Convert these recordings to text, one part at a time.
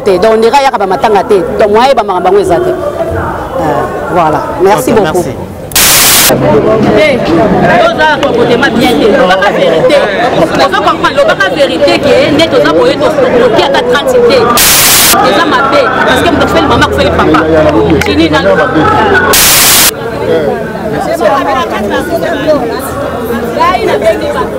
Te donc ndira yaka ba matanga te donc moyen yeba makambo yango eza te. Euh, voilà merci okay, beaucoup merci. Toza comportement bien te lobaka vérité ozo comprendre lobaka vérité ke nde toza boye tokoki ata 30 te eza mabe parce que moto akufeli mama akufeli papa tini nano. Ngai nabengi bato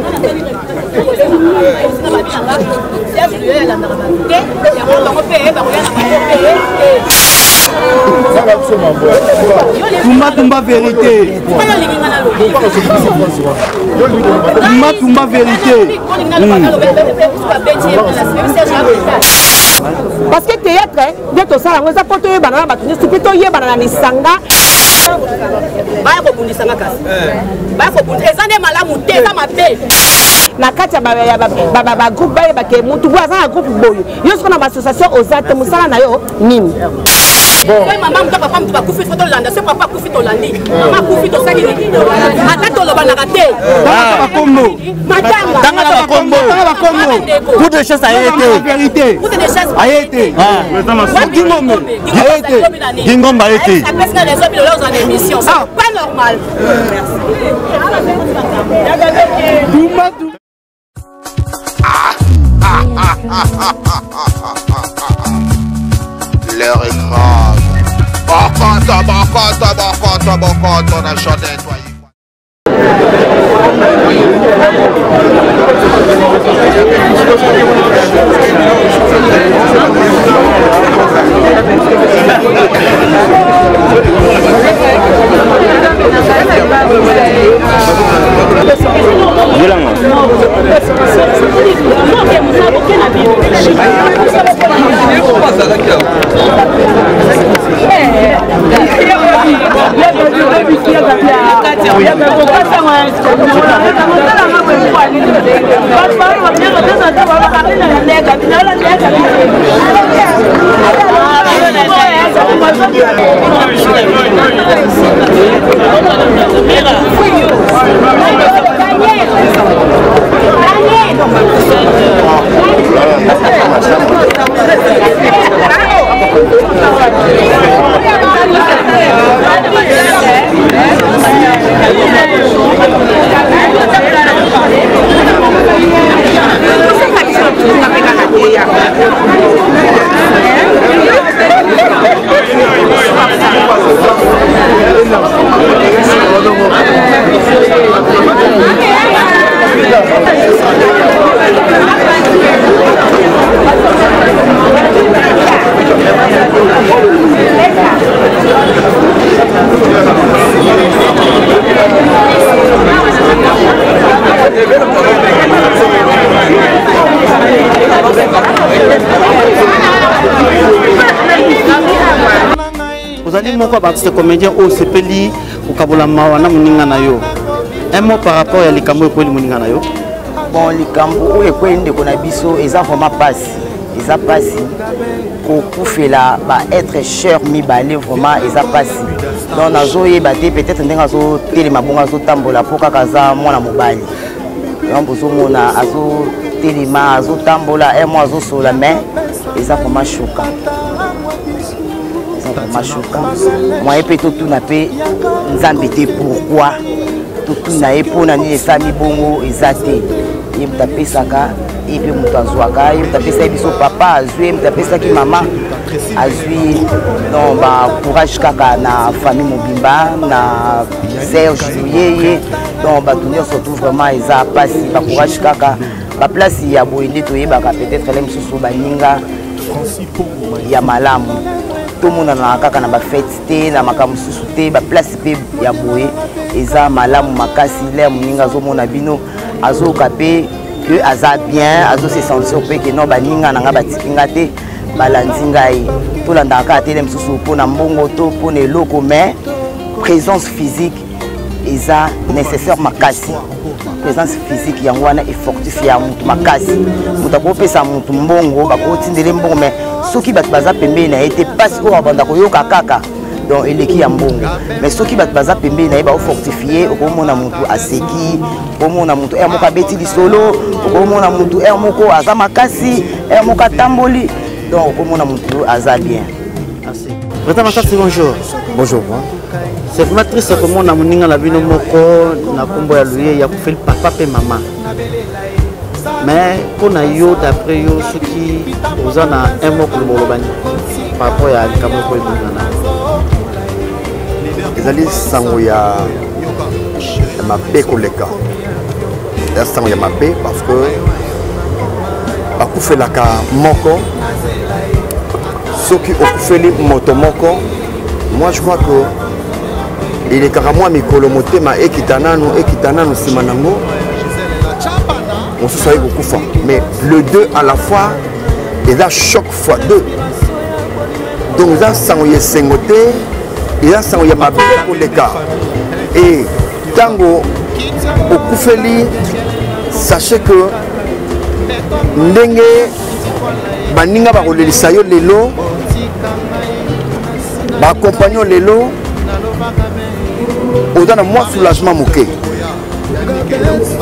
Tumba tumba vérité. Tumba tumba vérité. Parce que théâtre nde tosala yango eza mpo toyebana na bato nyonso mpe toyebana na lisanga. Baya kobundisa nga kasi baya kobundisa eza nde malamu te, eza mabe. Na kati ya bagroupe bayeba ke motu boye aza na groupe boye, yo soko na baassociation oza te, mosala na yo nini? Soki mama moto papa moto bakufi, fo tolanda. Soki papa akufi tolandi, mama akufi tosali nini? Ata tolobanaka te. Bakombo matanga bakombo coup de chasse aye te, vérité aye te, Gingombe aye te, Gingombe aye te. Apesika raison bilolo ozwa na émission, c'est pas normal. Tumba. L'heure est grave. Bokoto, bokoto, bokoto, bokoto, na chanté toi. Ozali moko ya baartiste comédien oyo osepeli kokabola mawa na moninga na yo. Un mot par rapport ya likambo oyo ekweli moninga na yo. Bon, likambo oyo ekweli ndeko na biso eza vraiment pasi, eza pasi kokufela ba être cher mibale, vraiment eza pasi. Donc nazoyeba te, peut-être ndenge azotelema bongo azotambola mpo kaka aza mwana mobali. Donc bozomona azotelema, azotambola, un mois azosola, mais eza vraiment choquant, eza vraiment choquant. Moye mpe totuna mpe Nzambe te pourquoi, totuna ye mpona nini esami bongo. Eza te ye moto apesaka, ye mpe moto azwaka, ye moto apesaki biso papa azwi, ye moto apesaki mama azwi. Donc bacourage kaka na famille mobimba, na Serge Luyeye, donc bato nyonso tout, vraiment eza mpasi. Bacourage kaka. Baplace ya boye nde toyebaka peut-être le mosusu baninga ya malamu tomonanaka kaka na bafete te, na makambo mosusu te. Baplace mpe ya boye eza malamu makasi. Lere moninga azomona bino, azoyoka mpe ke aza bien, azose sentir mpe ke non, baninga na nga batiki nga te, balandi ngai. Tolandaka kaka tele mosusu mpona mbongo to mpona eloko, mais présence physique eza nécessaire makasi. Présence physique yango wana efortifie ya motu makasi. Moto akopesa motu mbongo, bakotindele mbongo, mais soki bato baza pembeni na ye te, mpasi oyo abanda koyoka kaka donc eleki ya mbongo. Mais soki bato baza pembeni na ye, baofortifie, okomona motu aseki, okomona motu ere moko abeti lisolo, okomona motu ere moko aza makasi, ere moko atamboli. Donc okomona motu aza bien. Merci. Président Massassi, bonjour. Bonjour. C'est vraiment triste komona moninga na bino moko na kombo ya Luye ya kufeli papa pe mama. Mais mpo na yo, d'après yo, soki oza na un mot koloba, oloba nini par rapport ya likambo moko ebonga na Ezali sango ya mabe koleka, eza sango ya mabe parce que bakufelaka moko. Soki okufeli moto moko, moi je crois que elekaka mwa mikolo, motema ekita nanu, ekita nanu, nsima nango mosusu aye kokufa. Mais le deux à la fois eza choc fois deux. Donc eza sango ya esengo te, eza sango ya mabe koleka. E ntango okufeli, sachez que ndenge baninga bakolelisa yo lelo, baakompagne yo lelo, oza na mwa soulagement moke,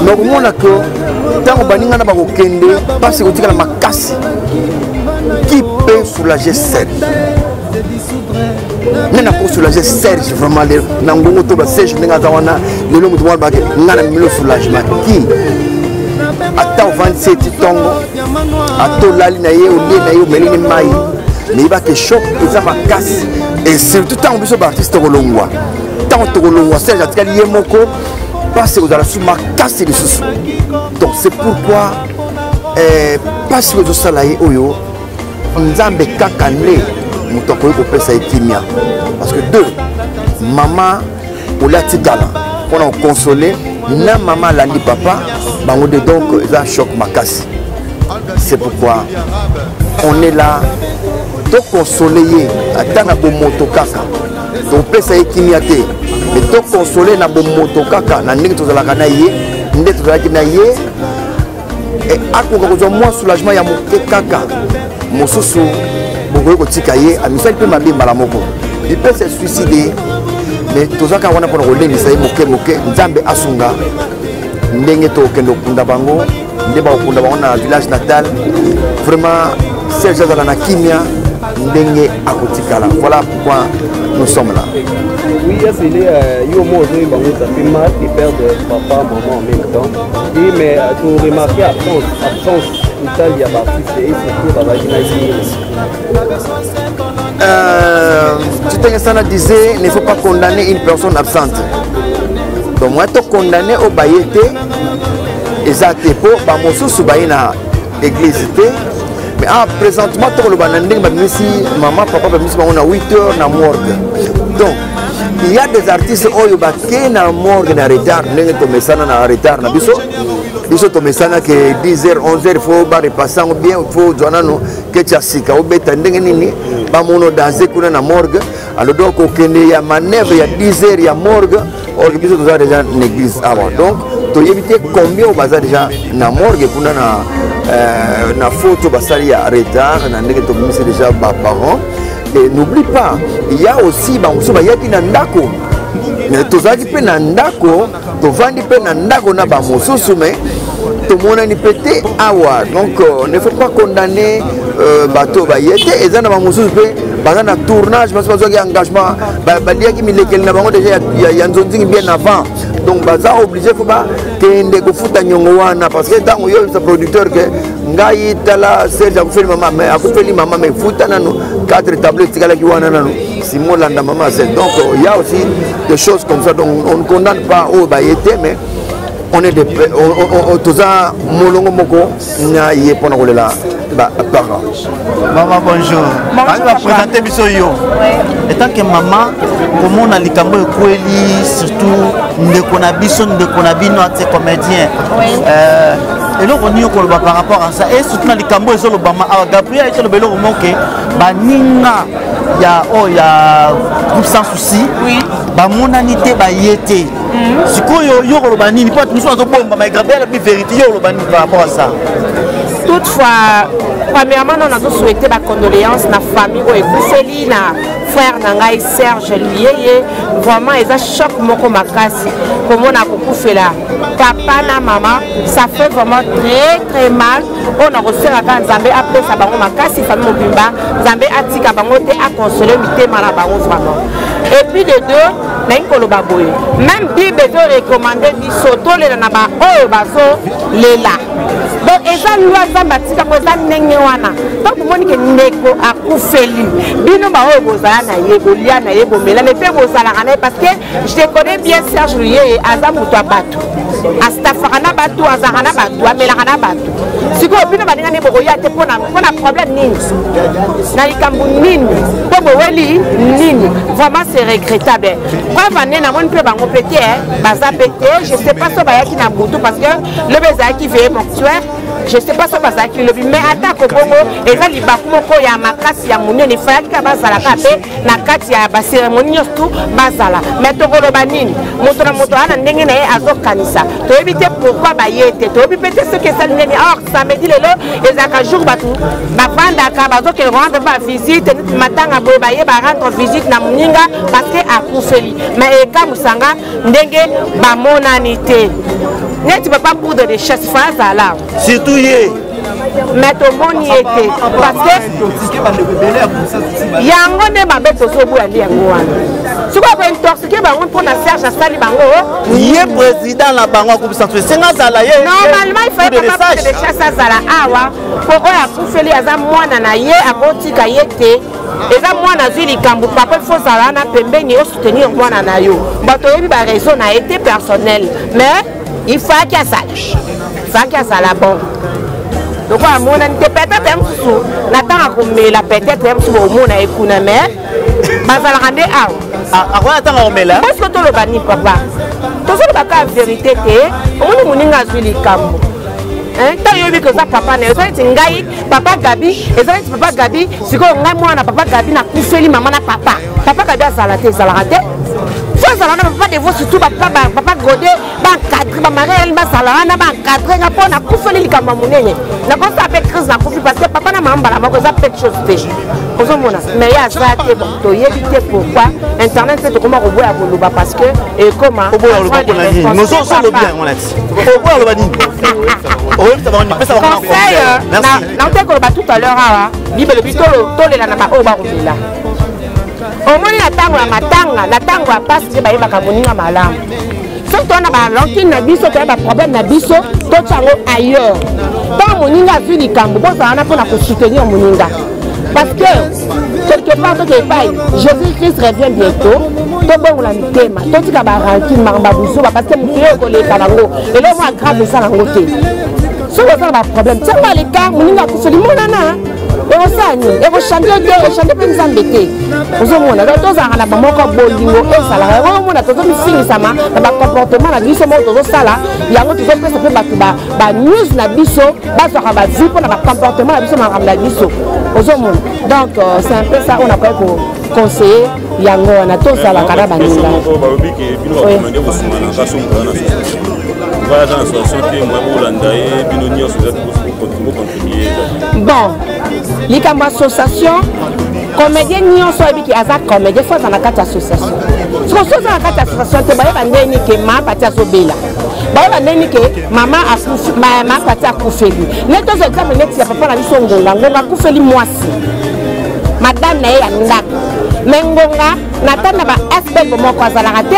mais okomona ke ntango baninga na bakokende, mpasi ekotikala makasi. Qui peut soulager Serge? Nde nakosoulage Serge vraiment lelo na ngongo to baserge ndenge aza wana lelo, moto mwana bake ngai na mimelo soulagement ki ata ovandisi eti ntongo, ata olali na ye, olie na ye, omelini mai, mais yebake choc eza makasi. Et surtout ntango biso baartiste tokolongwa, ntango tokolongwa, Serge atikali ye moko, mpasi ekozala su makasi lisusu. Donc c'est pourquoi mpasi oyo ezosala ye oyo, Nzambe kaka nde moto akoki kopesa ye kimia, parce que deux mama olia tikala mpona kokonsole na mama alandi papa bango de. Donc eza choc makasi. C'est pourquoi on est là, tokonsole ye ata na bomoto kaka. Topesa ye kimia te, mais tokonsole na bomoto kaka, na ndenge tozalaka na ye, nde tozalaki na ye, akoka kozwa mwa soulagement ya moke kaka. Mosusu bokoki kotika ye amisali mpe mabe mbala moko, il peut se suicider, mais toza kaka wana mpona kolendisa ye moke moke. Nzambe asunga ndenge tokokende kokunda bango, nde bakokunda bango na village natal. Vraiment, Serge azala na kimia ndenge akotikala. Voilà pourquoi nous sommes là. Oui, c'est yo moi ozoyeba bango, ça fait mal de perdre papa, maman en même temps. Et mais tu remarqué absence totale ya baartiste et surtout bazalaki na ye. Tshitenge Sana disait: ne faut pas condamner une personne absente. Donc moi to condamner oyo baye te eza te, mpo bamosusu baye na église te. Mais ah, présentement tokoloba na ndenge babimisi mama, papa, babimisi bango na 8 heures na morgue. Donc il y a des artistes oyo bakei na morgue na retard, ndenge tomesana na retard na biso. Biso tomesana ke 10 heures, 11 heures, faut barepasse yango bien, faut ozwa nano keti ya sika, obeta ndenge nini, bamono danse kuna na morgue. Alors donc okende ya manœuvre ya 10 heures ya morgue, or biso toza déjà na église awa. Donc toyebi te combien oyo baza déjà na morgue kuna na photo basali ya retard na ndenge tobimisi déjà baparents. Et n'oublie pas, il y a aussi bamosusu bayaki na ndako, mais tozalaki mpe na ndako, tovandi mpe na ndako na bamosusu, mais tomonani mpe te awa. Donc ne faut pas condamner bato baye te. Eza na bamosusu mpe baza na tournage, basi bazwaki engagement, baliaki milekeli na bango déjà ya nzonzingi bien avant. Donc baza obligé, faut bakende kofuta nyongo wana, parce que ntango oyebisa producteur ke ngai tala Serge akufeli mama, mais akufeli mama, mais futa nanu 4 tableau etikalaki wana nanu simo landa mama Serge. Donc il y a aussi des choses comme ça. Donc on ne condamne pas oyo baye te, mais on est des toza molongo moko na ye mpona kolela baparent. Mama, bonjour. Babi baprésente biso yo etant que mama, komona likambo ekweli surtout ndeko na biso, ndeko na bino ate comédien, eloko nini okoloba par rapport à ça? Et surtout na likambo ezolobama awa, Gabriel ezoloba eloko moke, baninga ya oyo ya groupe Sans Souci bamonani te, baye te. Sikoyo yo koloba nini? Mpo bato mosusu bazobomba, mais Gabriel abi vérité. Yo koloba nini par rapport à ça? Toutefois, Premièrement, non, nazo souhaiter ba condoléances na famille oyo ekufeli na frère na ngai Serge Luyeye. Vraiment eza choc moko makasi komona kokufela papa na mama, ça fait vraiment très très mal. Oyo nakosenga kaka Nzambe apesa bango makasi, famille mobimba, Nzambe atika bango te, akonsole mitema na bango vraiment. Et puis de deux, nalingi koloba boye, même Bible ezo recommander biso tolela na baoyo bazolela. Donc eza loi Nzambe atika ngo, eza ndenge wana. Donc bomoni ke ndeko akufeli bino, baoyo bozala na ye, bolia na ye, bomela na ye mpe bozalaka na ye, parce que je connais bien Serge Luyeye, aza moto ya bato, astafaka na bato, azalaka na bato, amelaka na bato. Sikoyo bino baninga nde bokoya te mpona problème nini, na likambo nini, mpo boweli nini? Vraiment, c'est regrettable. Preuve ane, namoni mpe bango mpe te, baza mpe te. Je sais pas so bayaki na butu, parce que lobi ezalaki veillée mortuaire. Je sais pas so bazalaki lobi, mais atako bongo, eza libaku moko ya makasi ya monene. Efalaki kaka bazalaka mpe na kati ya bacérémonie nyonso tu bazala. Mais tokoloba nini? Moto na moto aza na ndenge na ye azokanisa. Toyebi te pourquoi baye te, toyebi mpe te soki esali ndeni. Or samedi lelo ezalaka jour bato bavandaka, bazokende rendre bavisite neti matanga boye, baye barendre visite na moninga parce que akufeli. Mais ekamusanga ndenge bamonani te. Neti papa Poudre de Chasse, fa azala. Surtout ye. Mais tomoni ye te, parce que yango nde mabe tozoboya nde yango wana. Sikoyo kointoxiquer bango mpona Serge asali bango. Ye président na bango akobisa esenga azala ye. Normalement, il fallait papa Poudre de Chasse azala awa, po oyo akufeli aza mwana na ye, akotika ye te. Eza mwana azwi likambo, papa il faut ozala wana pembeni, osoutenir mwana na yo. Bato oyebi baraison na ye te personnel, mais il fallaki azala, fallaki azala. Bon, lokola amonani te, peut-être ya mosusu na ntango akomela, peut-être ya mosusu bomona ye kuna, mais bazalaka nde awa. Akoya ntango akomela. Parce toloba nini, papa? Tozoloba kaka vérité te. Omoni moninga azwi likambo, ntango yoyebi ke oza papa na yo, eza neti ngai papa Gabi, eza neti papa Gabi. Sikoyo ngai mwana papa Gabi nakufeli mama na papa, papa Gabi azala te, ezalaka te. Fo azala wana papa Devo, surtout papa Gode, baencadre bamariel, bazala wana, baencadre nga mpo nakufeli likambo ya monene, nakosala mpe crise, nakufi parce que papa na mama mbala moko, eza pe chose te. Ozomona, mais ye aza te. Bon, toyebi te pourquoi. Internet mpe tokoma koboya koloba parce que ekoma. Oboya koloba mpona nini? Ozolobi yango nati oboya koloba nini? Oyebisa bango, pesa bango. Conseil nauti koloba tout à l'heure awa, Bible elobi tolela na baoyo bakomela. Omoni, na ntango ya matanga, na ntango ya pasi nde bayebaka moninga malamu. Soki toza na barancune na biso, toya baproblème na biso, totya yango ailleurs. Ntango moninga azwi likambo, bozala wana mpona kosoutenir moninga, parce que quelque part toke epai Jésus Christ revient bientôt. Tobongola mitema, totika barancune, makambo ya buzoba, parce que motu oyo koleka nango, eloko mwa grave eza nango te. Soki oza na baproblème, tiango aleka. Moninga akufeli, monana, ekosala nini? Ekochange te, ekochange mpe Nzambe te. Ozomona, donc tozalaka na bamoko, bolingo ezalaka yango. Omona, tozomifingisama na bacomportement na biso moko, tozosala yango, tozopesa mpe bato banews na biso, bazwaka bavie mpo na bacomportement na biso, makambo na biso. Ozomona, donc c'est un peu ça oyo nakoki koconseiller. Yango wana, tozalaka na baninga. Balobi ke bino bakomande kosunganaka so moto aza na association, aza na association te, moya bolanda ye, bino nyonso eza bocontribue. Bon, likambo association, comédien nyonso oyebi ke aza comédien, fo aza na kati ya association. Siko so oza na kati ya association te, bayeba ndeni ke mapati azobela, bayeba ndeni ke mama mapati akufeli. Neti tozo exemple neti ya papa na biso Ngonga. Ngonga akufeli mwasi, madame na ye ya ndako. Me Ngonga na tali na ba asbel moko azalaka te,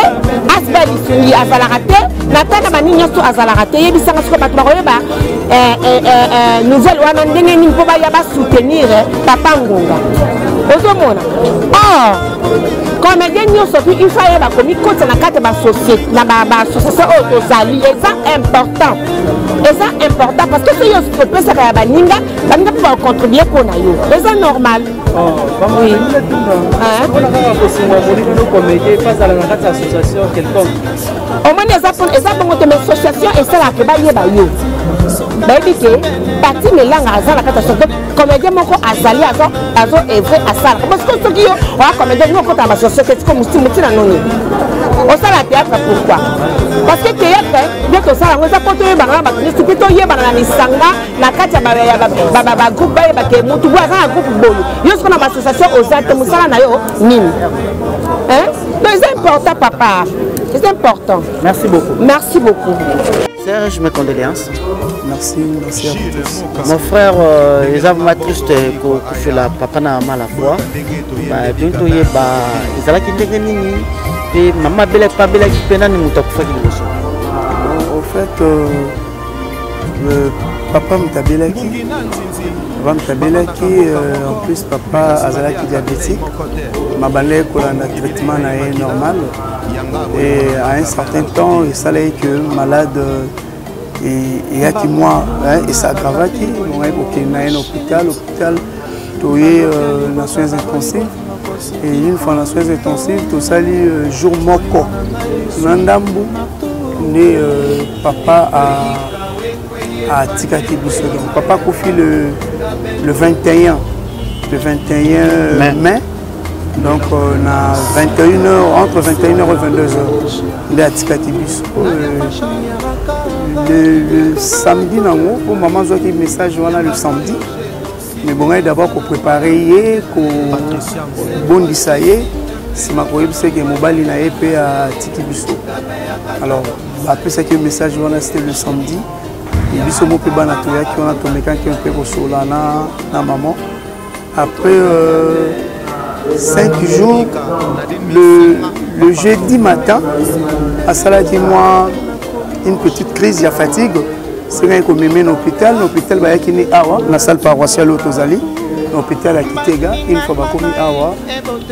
asbel lisungi azalaka te, na tali na banini nyonso azalaka te. Yebisanga siko, bato bakoyeba nouvelle wana ndenge nini mpo baya basoutenir papa Ngonga? Ozomona, or comédien nyonso puis il faut ayeba komikotisa na kati ya basociété, na baassociation oyo tozali. Eza important, eza important, parce que soki yo opesaka ya baninga, baninga mpe bakocontribue mpo na yo, eza normal. Oui. Mpona kaka kosunga molili no comédien azala na kati ya association quelconque? Omoni, eza bongo te, mais association esalaka bayeba yo, bayebi ke Pati Melanga aza na kati ya association, comédien moko azali azo œuvre, asalaka. Parce que soki yo oya comédien, yo okota na basociété, siko muti na noni. Osala théâtre pourquoi? Parce que théâtre nde tosala yango eza mpo toyebana na bato nyonso mpe toyebana na lisanga na kati ya bagroupe, bayeba ke motu boye aza na groupe boye. Yo soko na baassociation oza te, mosala na yo nini? Donc eza important, papa, c'est important. Merci beaucoup. Merci beaucoup. Serge, mes condoléances. Merci, merci à vous tous. Mon frère, eza vraiment triste kokufela papa na mama la fois. Tolingi toyeba ezalaki ndenge nini, mpe mama abelaki mpe abelaki mpe nani moto akufaki liboso? Au fait, papa moto abelaki, papa moto abelaki. En plus, papa azalaki diabétique, mabandaki kolanda traitement na ye normal et à un certain temps esalaki que malade eyaki mwa esagravaki. Bongaki kokende na ye na hôpital. Hôpital toye na soins intensifs et une fois na soins intensifs, tosali jour moko na ndambu nde papa atikaki biso. Donc papa akufi le 21, le 21 mai, mai. Donc na 21 heures, entre 21 heures et 22 heures nde atikaki biso. Le samedi nango, mpo mama azwaki message wana le samedi, mais bongai d'abord kopréparer ye, kobondisa ye, nsima koyebisa eke mobali na ye mpe atiki biso. Alors bapesaki message wana, c'était le samedi. Biso mo mpe bana toyaki wana, tomekaki mpe kosola na maman. Après 5 jours, le jeudi matin, asalaki mwa une petite crise ya fatigue, sengaki komeme na hôpital. Na hôpital bayaki ni awa na salle paroissiale oyo tozali, na hôpital ya Kitega. Une fois bakomi awa,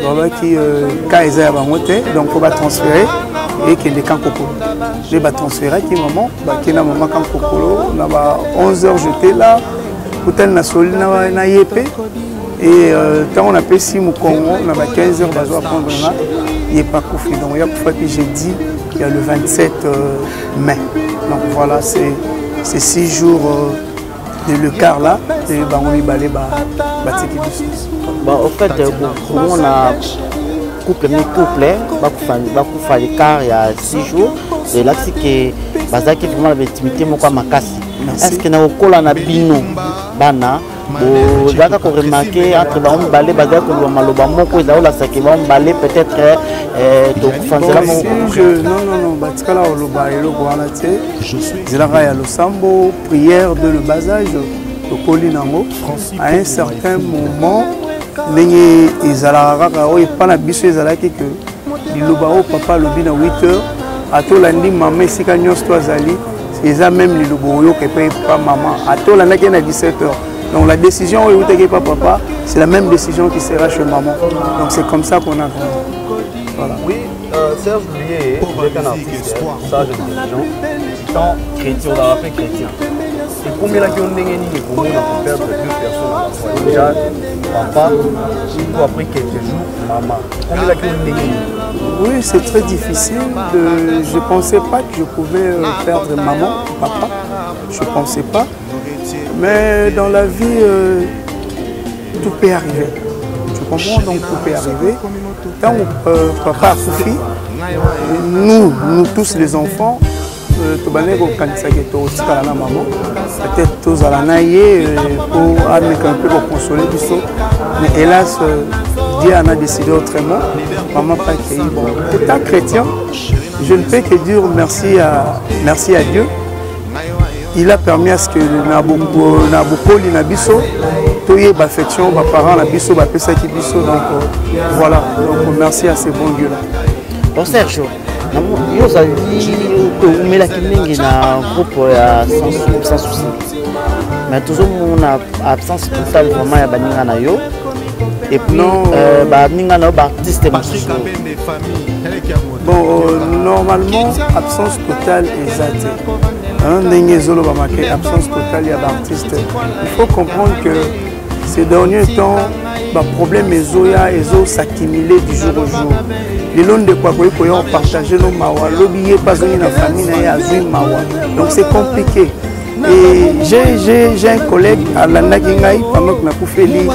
babaki cas eza ya bango te, donc po batransférer ekende Camp Kokolo. Nde batransféraki maman, bakenda mama Camp Kokolo na ba 11 heures. J'étais là, kutani na soli na ye mpe e ntango napesi mokongo na ba 15 heures, bazwa prendre nga, ye pa kufi. Donc ya kufaki jeudi ya le 27 mai. Donc voilà, c'est 6 jours de le quart là e bango mibale batiki biso. Bon, au fait, komona couple mi couple bakufa l'écart ya 6 jours elakisi ke bazalaki vraiment na baintimité moko ya makasi. Est ce que na kokola na bino bana, bozalaka koremarquer entre bango mibale bazalaki koloba maloba moko ezala olasaki bango mibale peut-être tokufa nzela moko? Non, non, non, batikala koloba eloko wana te. Ezalaka ya losambo, prière de le bas âge, tokoli nango. À un certain moment, ndenge ezalaka kaka oyo epa na biso, ezalaki ke liloba oyo papa alobi na 8 heures, atolandi mama esika nyonso to azali, eza même liloba oyoka epai pa mama, atolandaki ye na 17 heures. Donc la décision oyo eutaki epa papa, c'est la même décision qui sera chez maman. Donc c'est comme ça qu'on a grandi, voilà. Oui, Serge Louillet, vous êtes un artiste sage, intelligent, tant chrétien, on a rappelé chrétien. Ekomelaki yo ndenge nini komona koperdre deux personnes à la fois, déjà papa ou après quelques jours maman? Ekomelaki yo ndenge nini? Oui, c'est très difficile. Je ne pensais pas que je pouvais perdre maman, papa. Je ne pensais pas. Mais dans la vie, tout peut arriver. Tu comprends? Donc tout peut arriver. Tant papa akufi, nous, nous tous les enfants, tobandaki kokanisaki totikala na mama, peut-être tozala na ye po ameka mpe koconsoler biso. Mais hélas, Dieu en a décidé autrement, maman pas akei. Bon, étant chrétien, je ne peux que dire merci à Dieu. Il a permis à ce que na bokoli na biso toyeba affection baparent na biso bapesaki biso. Donc voilà, donc merci à ce bon Dieu là. Bon, Sergio, yo ozali oumelaki mingi na groupe ya Sans Souci, mais tozomona absence totale vraiment ya baninga na yo et puis baninga na yo baartiste mosusu. Bon, normalement absence totale eza te ndenge ezolobama ke absence totale ya baartiste. Il faut comprendre que ces derniers temps, baproblème ezoya, ezos'accumuler du jour au jour. Lelo ndeko akoki koya kopartager no mawa, lobi ye mpe azongi na famille na ye, azwi mawa. Donc c'est compliqué. Et j'ai un collègue alandaki ngai pendant que nakufeli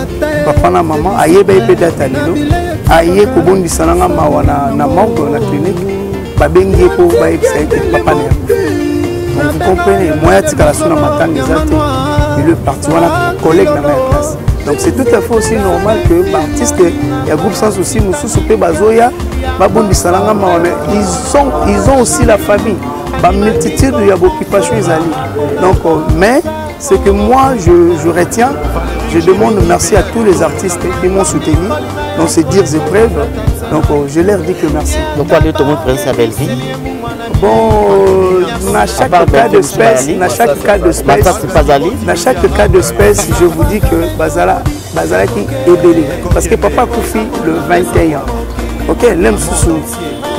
papa na mama, ayeba ye mpe date ya lelo, aye kobondisa nanga mawa na morgue, na clinique. Babengi ye mpo bayebisa ye ke papa na ye akufi. Donc vous comprenez, moyen atikala so na matanga eza te. Il est parti wana collègue na ngai ya classe. Donc c'est tout à fait aussi normal que baartiste ya groupe Sans Souci mosusu mpe bazoya babondisa nanga mawa, mais ils ont aussi la famille, bamultitude ya baoccupation ezali. Donc mais ce que moi je retiens, je demande merci à tous les artistes qui m'ont soutenu dans ces dires épreuves. Donc je leur dis que merci. Donc allez tout le monde présence à Belleville. Bon, dans chaque cas d'espèce, dans chaque cas d'espèce, dans chaque cas d'espèce, je vous dis que Bazala, Bazalaki ebele. Parce que papa akufi le 21. Ok, l'aime sous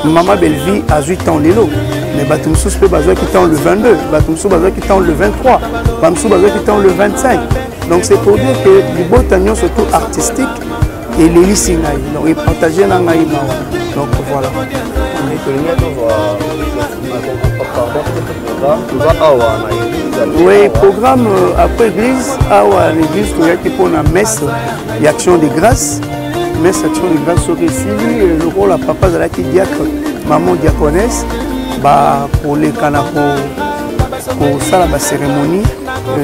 maman Belleville a 8 ans lelo. Mais bato mosusu mpe bazwaki temps le 22, bato mosusu bazwaki temps le 23, bato mosusu bazwaki temps le 25. Donc c'est pour dire que libota nyonso tout artistique elelisi ngai, donc epartage na ngai mawa. Donc voilà. Oui, programme après église, awa l'église toyaki mpona messe ya action de grâce. Messe action de grâce soki esili, lokola papa azalaki diacre, maman diaconesse, bakoleka na kosala bacérémonie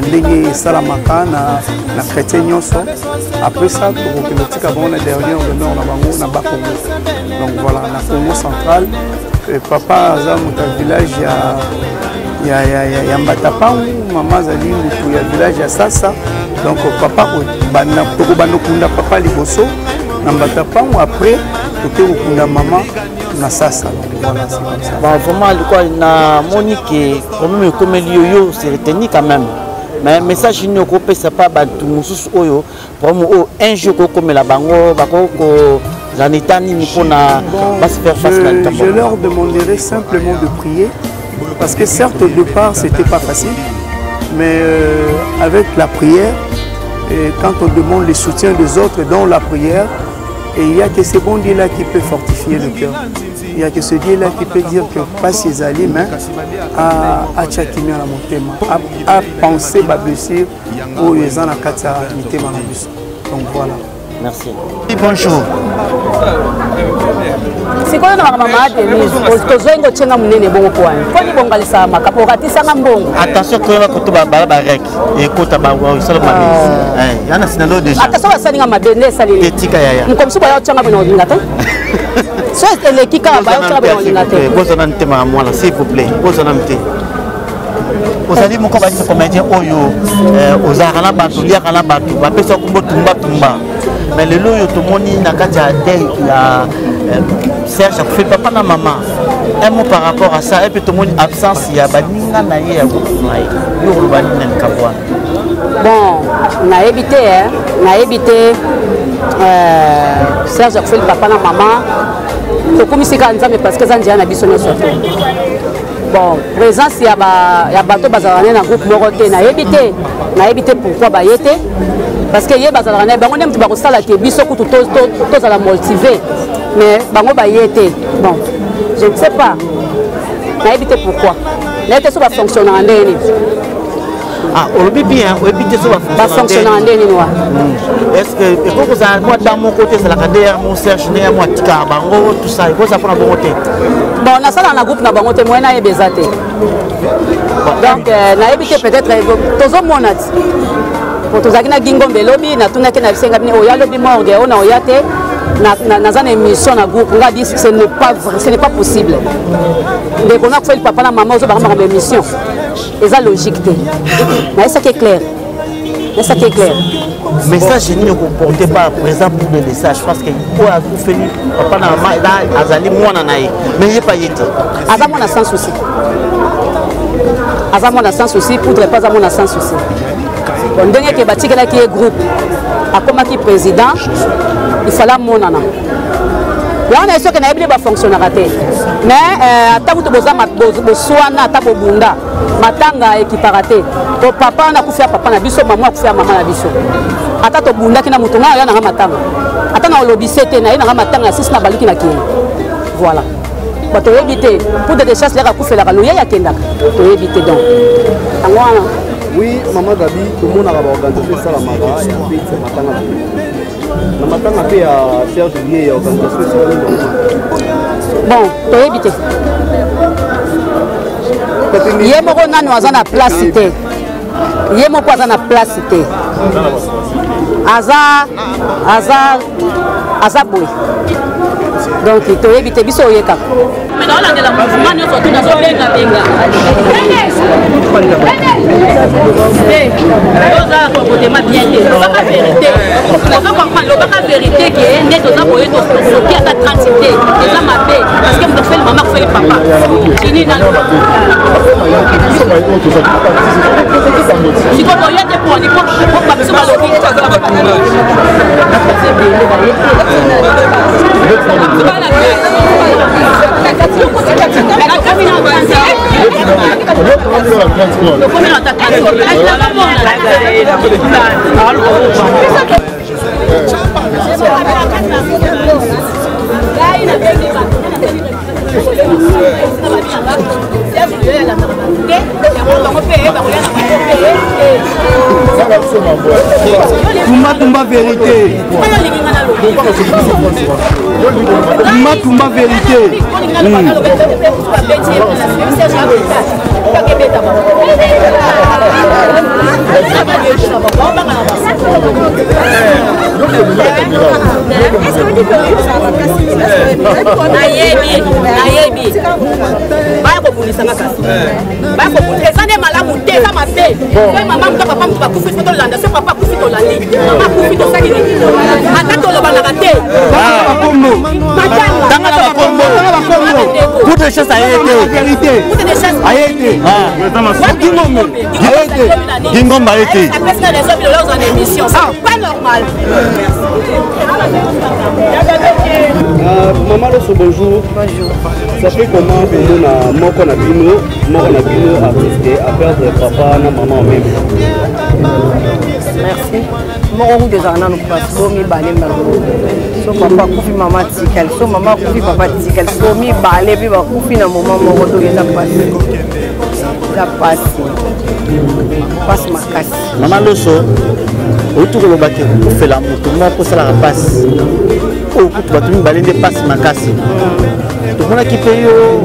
ndenge esalamaka na chrétien nyonso. Après ça tokokende kotika bango na dernière demeure na bango na Bakongo. Donc voilà, na Congo central. Papa aza moto ya village ya Mbatapangu, mama azali moto ya village ya Sasa. Donc papa tokobanda kokunda papa liboso na Mbatapangu, après toke kokunda mama na Sasa. Donc voilà, c'est comme ça. Bon, vraiment alikuwa na moni ke problème ekomeli yo, yo se retenu quand même. Mais message nini okopesa pa bato mosusu oyo problème oyo un jour kokomela bango, bakokozala na état nini mpona base faire face na likambo? Je leur demanderai simplement de prier, parce que certes au départ c'était pas facile, mais avec la prière, et quand on demande le soutien des autres dans la prière, et il n'y a que ce bon Dieu-là qui peut fortifier le cœur. Il n'y a que ce Dieu-là qui peut dire que pas ses alliés, mais à Tchakimia la motema, à penser ma blessure, oyo eza na kati ya mitema na biso. Donc voilà. Merci. Bonjour. Sikoyo na makambo ya Denise, tozongi otienga monene bongo po wani mpo nibongalisaka makambo okatisanga mbongo. Attention, koyeba koto bala barek ekota basala mabe yana sinalo déjà. Ata so basalinga mabe nde esaleli. Etika yaya. Mokomisi baya otianga bino olinga te, so eleki kaka baya otianga bino olinga te. Bozana ntema ya mwana, s'il vous plaît, bozana te. Ozali moko balisa comédien oyo ozalaka na bato, oliaka na bato, bapesa kombo tumbatumba. Mais lelo oyo tomoni na kati ya deuil ya Serge akufi papa na mama. Un mot par rapport à ça, et puis tomoni absence ya baninga na ye ya groupe na ye. Yo oloba nini na likambo wana? Bon, nayebi te, nayebi te. Serge akufeli papa na mama, tokumisi kaka Nzambe parce que eza nzela na biso nyonso te. Bon, présence ya bato bazalaka ne na groupe moko te, nayebi te, nayebi te pourquoi baye te, parce que ye bazalaka na bango nde moto bakosala te, biso kutu tozala motivé, mais bango baye te. Bon, je ne sais pas, nayebi te pourquoi, nayebi te so bafonctionnaka ndenge nini. Ah, olobi bien, oyebi te so bafonctionnaka ndenge nini wa. Est ce que ekoki kozala mwa da moko te ezalaka nde ya mo Serge nde ya mo atikaka bango tout ça, ekozala mpona bongo te? Bon, nasalaka na groupe na bango te, moyen nayeba eza te. Donc nayebi te, peut-être tozomona ti po tozalaki na Gingombe elobi, natunaki na bisenga bini oya lobi morgue oyo na oya te, naza na émission na groupe nga di ce n'est pas vrai, ce n'est pas possible. Ndeko nakufeli papa na mama, ozobanga makambo émission eza logique te. Nayesaki clair, nayesaki clair. Message nini okoporte par présent pour le message, parce que oyo akufeli papa na mama eza azali mwana na ye, mais ye pa ye te. Aza mwana sans souci, aza mwana sans souci, poudre mpe aza mwana sans souci. Bon, ndenge ke batikelaki ye groupe, akomaki président, il fallait amonana yango na ye. Soki nayebi nde bafonctionnaka te, mais ata kutu boza boswana, ata bobunda, matanga ekipaka te. To papa wana akufi ya papa na biso, mama akufi ya mama na biso. Ata tobundaki na moto, ngai aya nanga matanga, ata na olobise te, naye nanga matanga ya sisi na baluki na kei. Voilà, bato toyebi te poudre de chasse leka akufelaka loyei akendaka, toyebi te. Donc yango wana. Oui, mama Gabi, tomonaka baorganisation esalamaka ya fete ya matanga na matanga mpe ya Serge Lie ya organisation esalami normal. Bon, toyebi te. Ye moko nanu aza na place te, ye moko aza na place te, aza aza aza boye, donc toyebi te, biso oyekaka. Mais naolandela mouvement nyonso tu nazobengabenga oza comportement bien te, lobaka vérité, ozo comprendre, lobaka vérité ke nde toza boye, tosoki ata 30 te, eza mabe, parce que moto akufeli mama, akufeli papa, tini nano sikoyo boye te poni po babiso balobi. Tumba tumba vérité. Tumba tumba vérité. Nayebi, nayebi, baya kobundisanga, kasi baya kobundisa, eza nde malamu te, eza mabe. So mama moto, papa moto bakufi, fo tolanda. So papa akufi, tolandi. Mama akufi, tosali nini? Ata tolobanaka te. Tanga na bakombo, coup de chasse aye te. Vérité. Coup de chasse Aye te. Aye te. Gingomba aye te. Apesika raison, bilolo ozwa na émission, c'est pas normal. Maman Loso, bonjour. Bonjour. Ça fait comment komona moko na bino artiste à perdre papa na maman en même temps? Merci. Moko kutu ezala nanu mpasi, bo mibale mbala so papa akufi, mama atikali, so mama akufi, papa atikali, so mibale mpe bakufi na moma moko, donc eza mpasi, eza mpasi, mpasi makasi. Mama Loso, outi koloba ke kokufela moto moko osalaka mpasi, oyo kutu bato mibale nde mpasi makasi. Tomonaki mpe yo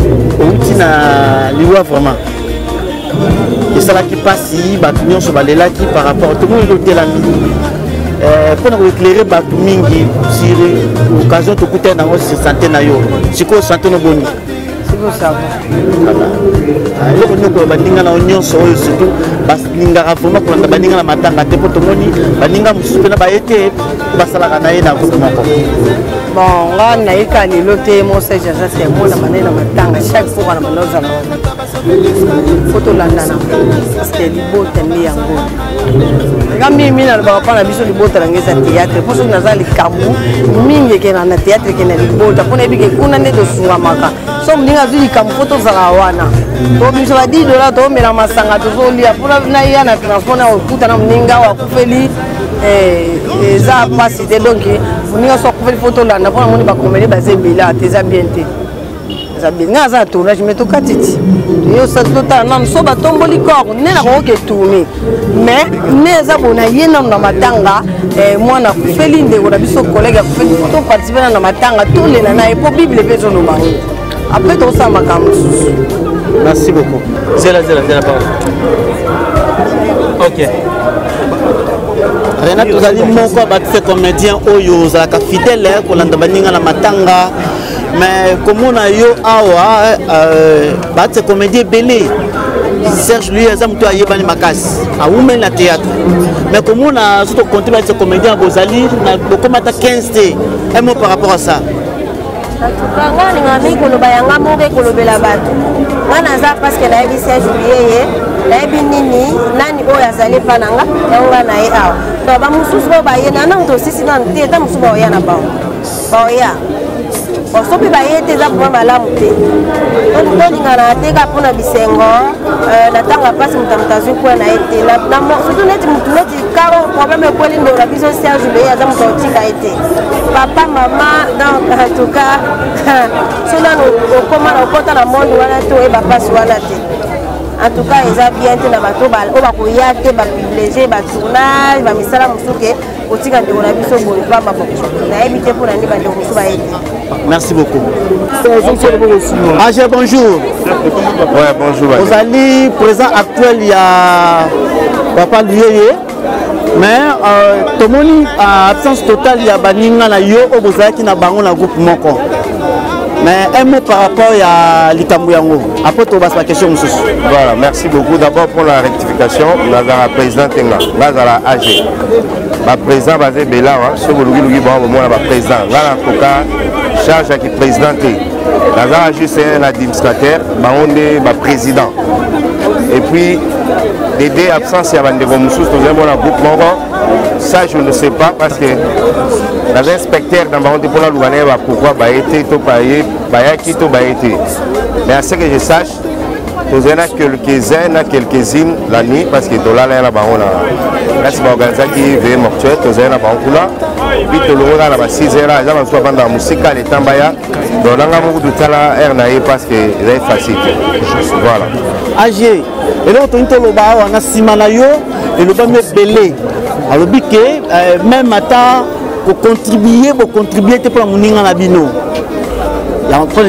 outi na liwa, vraiment esalaki mpasi, bato nyonso balelaki par rapport tomoni otelami mpona koéclairer bato mingi sur occasion tokutani nango sur santé na yo. Sikoyo santé no boni? Sikoyo ça va. Eloko nini okoloba baninga na yo nyonso oyo surtout balingaka vraiment kolanda baninga na matanga te, mpo tomoni baninga mosusu mpena baye te, basalaka na ye na groupe moko? Bon, nga nayeka lelo te, mo Serge aza témoin na bandai na matanga, chaque fois na banda ozala wana, fo tolandana, parce que libota nde yango. Nga mingi nalobaka mpa na biso, libota na ngai eza théâtre, mpo soki naza likambo mingi ekenda na théâtre, ekenda libota, mpo nayebi ke kuna nde tosungamaka. So moninga azwi likambo, mpo tozala wana, tobimisa ba 10 dollar, toomela masanga, tozolia, mpona naya na transport na kokutana moninga oyo akufeli, eza mpasi te. Donc moninga so akufeli, fo tolanda, mpona moni bacomédie baza ebele ate, eza bien te, eza bien. Ngai aza na tournage, mais tokati ti toyosa, totala nanu so batomboli corps nde nakokoki etourne, mais nde eza bona ye nanu na matanga, mwana akufeli, ndeko na biso collègue akufeli, toparticipe nanu na matanga, tolela na ye, mpo Bible mpe ezoloba ngo, après tokosala makambo mosusu. Merci beaucoup. Zela, zela, zela, pardon. Ok, Renate, ozali moko ya baartiste comédien oyo ozalaka fidèle kolanda baninga na matanga, mais komona yo awa, baartiste comédien ebele, Serge lui aza moto ayebani makasi, awumeli na théâtre, mais komona so tokonte baartiste comédien bozali bokoma ata 15 te. Un mot par rapport à ça? Nga alinga mingi koloba yanga moko, ekolobela bato. Nga naza parce que nayebi Serge Luyeye, nayebi nini nani oyo azali epa na nga, yango nga na ye awa. Donc bamosusu oyo baye na nanu tosisi nanu te, ata mosusu baoya na bango, baoya so mpe baye te, eza vraiment malamu te. Tolingana te kaka mpona bisengo na ntango ya mpasi, moto moto azwi kwe na ye te, surtout neti motu neti kaka problème ekweli ndeko na biso Serge Luyeye, aza moto aotika ye te, papa, mama. Donc en tout cas, so nanu okóma na okɔta na monde wana te, oyeba mpasi wana te. En tout cas eza bien te na bato oyo bakoya te, baprivilégie batournage, bamisala mosusu ke. Kotika ndeko na biso boye pamba bo nayebi te mpo na nde bandeko mosusu bayebi. Merci beaucoup. AG, bonjour. Ouais, bonjour. Ozali présent actuel ya Papa Luyeye. Mais euh, tomoni euh, absence totale ya baninga na yo oyo bozalaki na bango na groupe moko. Mais un mot par rapport ya likambo yango. Après tobasa ba question mosusu. Voilà, merci beaucoup. D'abord pour la rectification, nazala président Tenga, nazala AG. Ba président baza ebele awa, soki bolukiluki bango bomona ba président. Nga nakoka charge ya ki président te. Nazala juste un administrateur, bango nde ba président. Et puis dede absence ya bandeko mosusu tozali mona groupe moko ça je ne sais pas parce que naza inspecteur na bango te mpo naluka nayeba pourquoi baye te to bayaki to baye te. Mais à ce que je sache, tozali na quelques-uns na quelques-unes la nuit parce que tolala ya na bango na place baorganisaki veille mortuaire, tozali na bango kuna puis tolongo kaka na ba 6 heures. Eza basusu bavandaka mosika leta mbaya, donc nanga moko totala heure na ye parce que ezali facile te. Voilà. AG, eloko tolingi toloba awa na nsima na yo, elobami ebele, alobi ke même ata kocontribue, bocontribue te mpona moninga na bino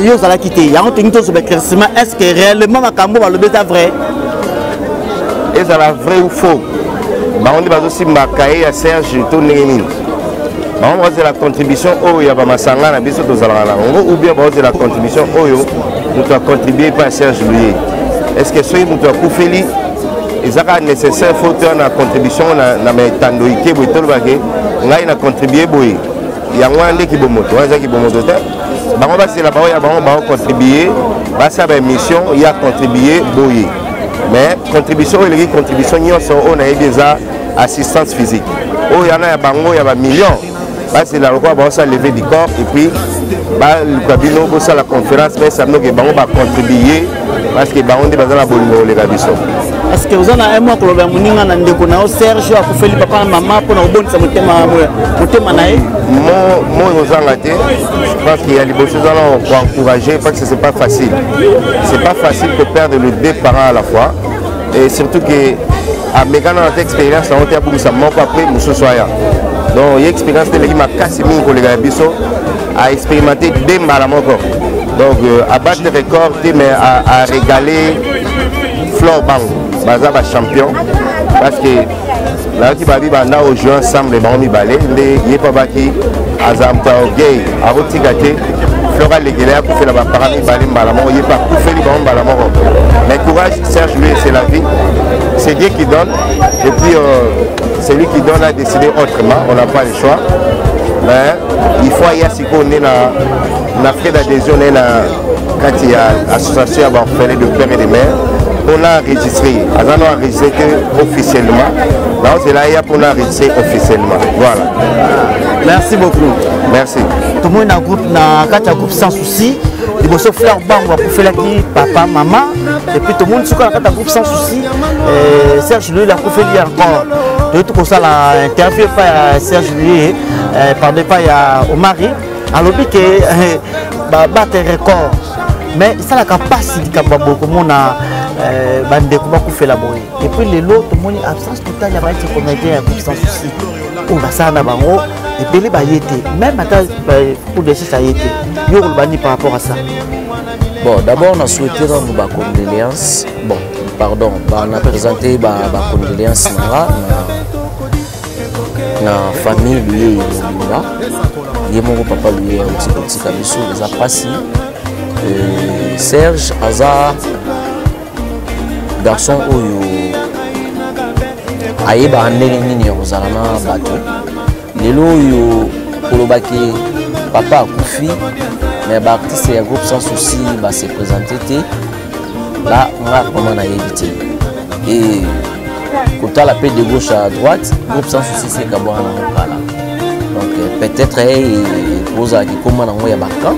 yo ozalaki te. Yango tolingi tozwa éclaircissement, est ce que réellement makambo balobi eza vrai? Ezala vrai ou faux, bango nde bazosimba kaye ya Serge to ndenge nini? Bango bazela contribution oyo ya bamasanga na biso tozalaka na yango, ou bien bazela contribution oyo moto acontribue epai ya Serge Luye? Est ce que soki moto akufeli, eza kaka nécessaire faut toya na contribution na maetando ike boye, tolobake ngai na contribue boye? Yango wana nde kibomoto wana eza kibomoto te. Bango basela bango ya bango, baocontribue, basala baémission ya contribue boye. Mais contribution oyo eleki contribution nyonso oyo nayebi eza assistance physique oyo yana ya bango ya bamillion. Basela lokola baosala levée du corps et puis baluka bino bosala conférence, bayesa bino ke bango bacontribue, parce que bango nde baza na bolingo koleka biso. Est ce que oza na un mois koloba ya moninga na ndeko na yo Serge akufeli papa na mama mpona kobondisa motema na ye? Mo ozanga te, parce qu'il y a liboso eza na koencourager, parce que c'est pas facile, c'est pas facile de perdre les deux parents à la fois, et surtout que amekana na te expérience yango te, abungisa moko après mosusu aya. Donc ye expérience te eleki makasi mingi koleka ya biso, aexpérimenté de mbala moko. Donc abattre record te, mais a régalé Flore. Bango baza bachampion, parce que nayoki babi banda ojeu ensemble bango mibale nde ye mpo abaki aza moto ya orgueil, akotika te Flore alekela ye akufela bapara mibale mbala moko, ye mpe akufeli bango mbala moko. Mais courage Serge, lui, c'est la vie, c'est Dieu qui donne, et puis celui qui donne a décidé autrement, on n'a pas le choix. Mais il faut aya sikoyo nde na frais d'adhésion nde na kati ya association ya baorphelin de père et de mère mpona enregistré. Aza no enregistré te officiellement, naozela aya mpona enregistré officiellement. Voilà. Merci beaucoup. Merci. Tomoni na groupe, na kati ya groupe Sans Souci, liboso Fleur Bango akufelaki papa mama, et puis tomoni suka na kati ya groupe Sans Souci, Serge Luyele akufeli encore. Toyei kosala interview epai ya Serge Luyele, pardon, epai ya Omari, alobi ke babate record. Mais esalaka mpasi likambo ya boye komona bandeko bakufela boye. Et puis lelo tomoni absence totale ya baeti comédien ya groupe Sans Souci oyo basala na bango ebele, baye te, même ata pour de aye te. Yo koloba nini par rapport à ça? Bon, d'abord, on a souhaité rendre ba condoléances. Bon, pardon, bah, on a présenté ba, ba condoléances na famille Luyeye mobimba. Ye moko papa Luyeye auti kotika biso, eza mpasi. Serge aza garçon oyo ayebaka ndenge nini ya kozala na bato. Lelo oyo kolobaki papa akufi, mais baartiste ya groupe Sans Souci base présente te, la nga vraiment nayebi te. E kotala mpe de gauche à droite, groupe Sans Souci se ekabwana nango kala. Donc peut-être ekozala kikoma nango ya bacamp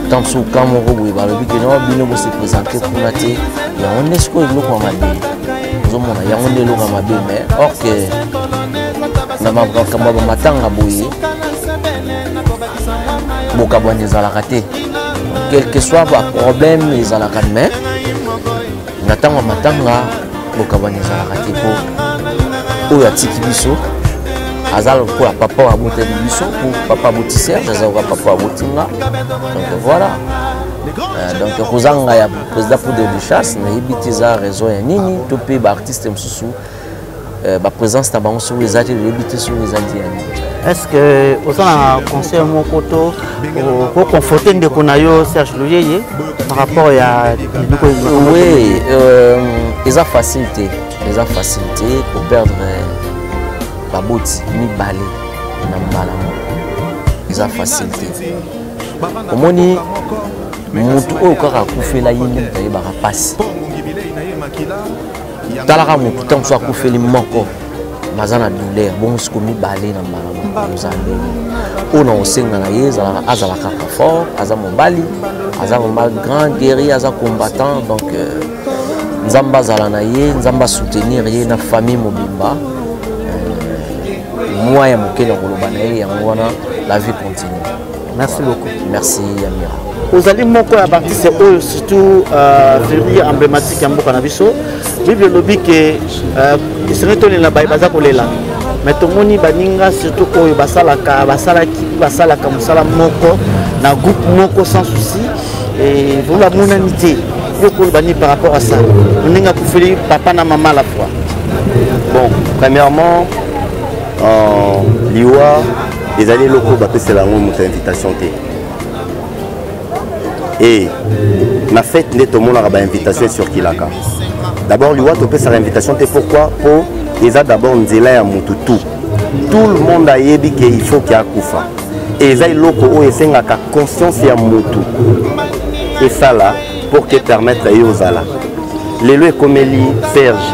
ntango mosusu, camp moko boye balobi ke no, bino bose présente kuna te. Yango nde sikoyo eloko ya mabe ozomona, yango nde eloko ya mabe. Mais or que na makambo ya bamatanga boye, bokabwani ezalaka te, quel que soit baproblème ezalaka, mais na ntango ya matanga bokabwani ezalaka te, mpo oyo atiki biso. Aza lokola papa oyo abotaki biso, po papa aboti Serge, aza lokola papa aboti nga. Donc voilà. Donc kozanga ya président Poudre de Chasse, nayebi te eza raison ya nini, to mpe baartiste mosusu baprésence na bango soki eza te, toyebi te soki eza te ya nini. Est ce que oza na conseil moko to koconforte ndeko na yo Serge Luyeye par rapport ya biloko? Oui, eza facile te, eza facile te koperdre baboti mibale na mbala moko, eza facile te. Omoni motu oyo kaka akufela ye nde moto ayebaka mpasi. Talaka motu ntango mosusu akufeli moko, baza na douleur bongo, siko mibale na mbala moko oza ndenge oyo na kosenga na ye azala kaka fort. Aza mobali, aza vraiment grand guerrier, aza combattant. Donc Nzambe azala na ye, Nzambe asoutenir ye na famille mobimba. Mwa ya moke na koloba na ye yango wana, la vie continue. Merci beaucoup. Merci Amira. Ozali moko ya baartiste oyo surtout figure emblématique ya mboka na biso. Bible elobi ke esengeli tolela baye baza kolela, mais tomoni baninga surtout oyo basalaka, basalaki, basalaka mosala moko na groupe moko sans souci, vraiment bamonani te. Yo koloba nini par rapport à ça, ndenge akufeli papa na mama à la fois? Bon, premièrement, liwa ezali eloko oyo bapesela yango moto ya invitation te. E na fête nde tomonaka bainvitation ecirculaka. D'abord, liwa topesaka invitation te. Pourquoi? Po eza d'abord nzela ya motu. Tout le monde ayebi ke il faut ke akufa. E eza eloko oyo esengaka conscience ya motu esala pour ke permettre ye ozala. Lelo ekomeli Serge,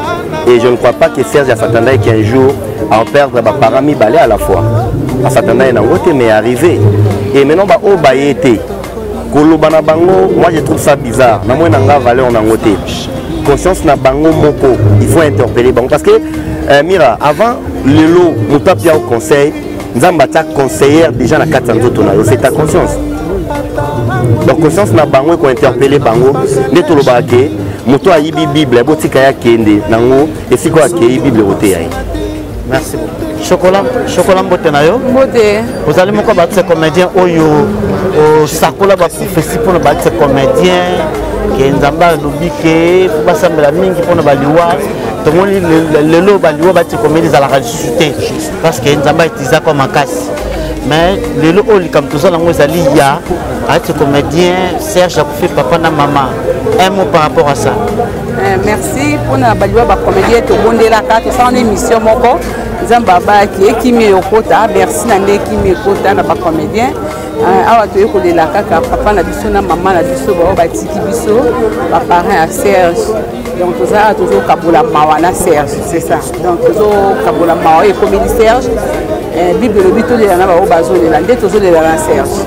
et je ne crois pas que Serge as'attendait qu'un jour à en perdre baparent mibale à la fois. As'attendait nango te, mais arrivé. Et maintenant, baoyo baye te, koloba na bango, moi je trouve ça bizarre. Namoni na nga valeur nango te. Conscience na bango moko, il faut interpeller bango, parce que Mira, avant lelo moto apia au conseil, Nzambe atia conseillère déjà na kati ya nzoto na yo, c'est ta conscience. Donc conscience na bango ekointerpele bango. Nde tolobaka ke moto ayibi Bible, botika ye akende nango esika oyo akei, Bible ekoteya ye. Merci beaucoup. Chocolat, Chocolat, mbote na yo. Mbote. Ozali moko baartiste comédien oyo osakola baprophétie mpona baartiste comédien, ke Nzambe alobi ke fo basambela mingi mpona baliwa. Tomoni lelo baliwa baartiste comédien ezalaka lisusu te, parce que Nzambe autiliza makasi. Mais lelo oyo likambo tozala yango ezali ya artiste comédien Serge akufi papa na mama. Un mot par rapport à ça? Merci. Mpona baliwa bacomédien, tobondelaka, tosala na émission moko, Nzambe abayaki ekimi ekota. Merci na nde ekimi ekota na bacomédien. Awa toye kolela kaka papa na biso na mama na biso bao batiki biso, baparent ya Serge. Donc toza awa, tozokabola mawa na Serge, c'est ça. Donc tozokabola mawa oyo ekomeli Serge. Bible elobi tolela na bao bazolela, nde tozolela na Serge.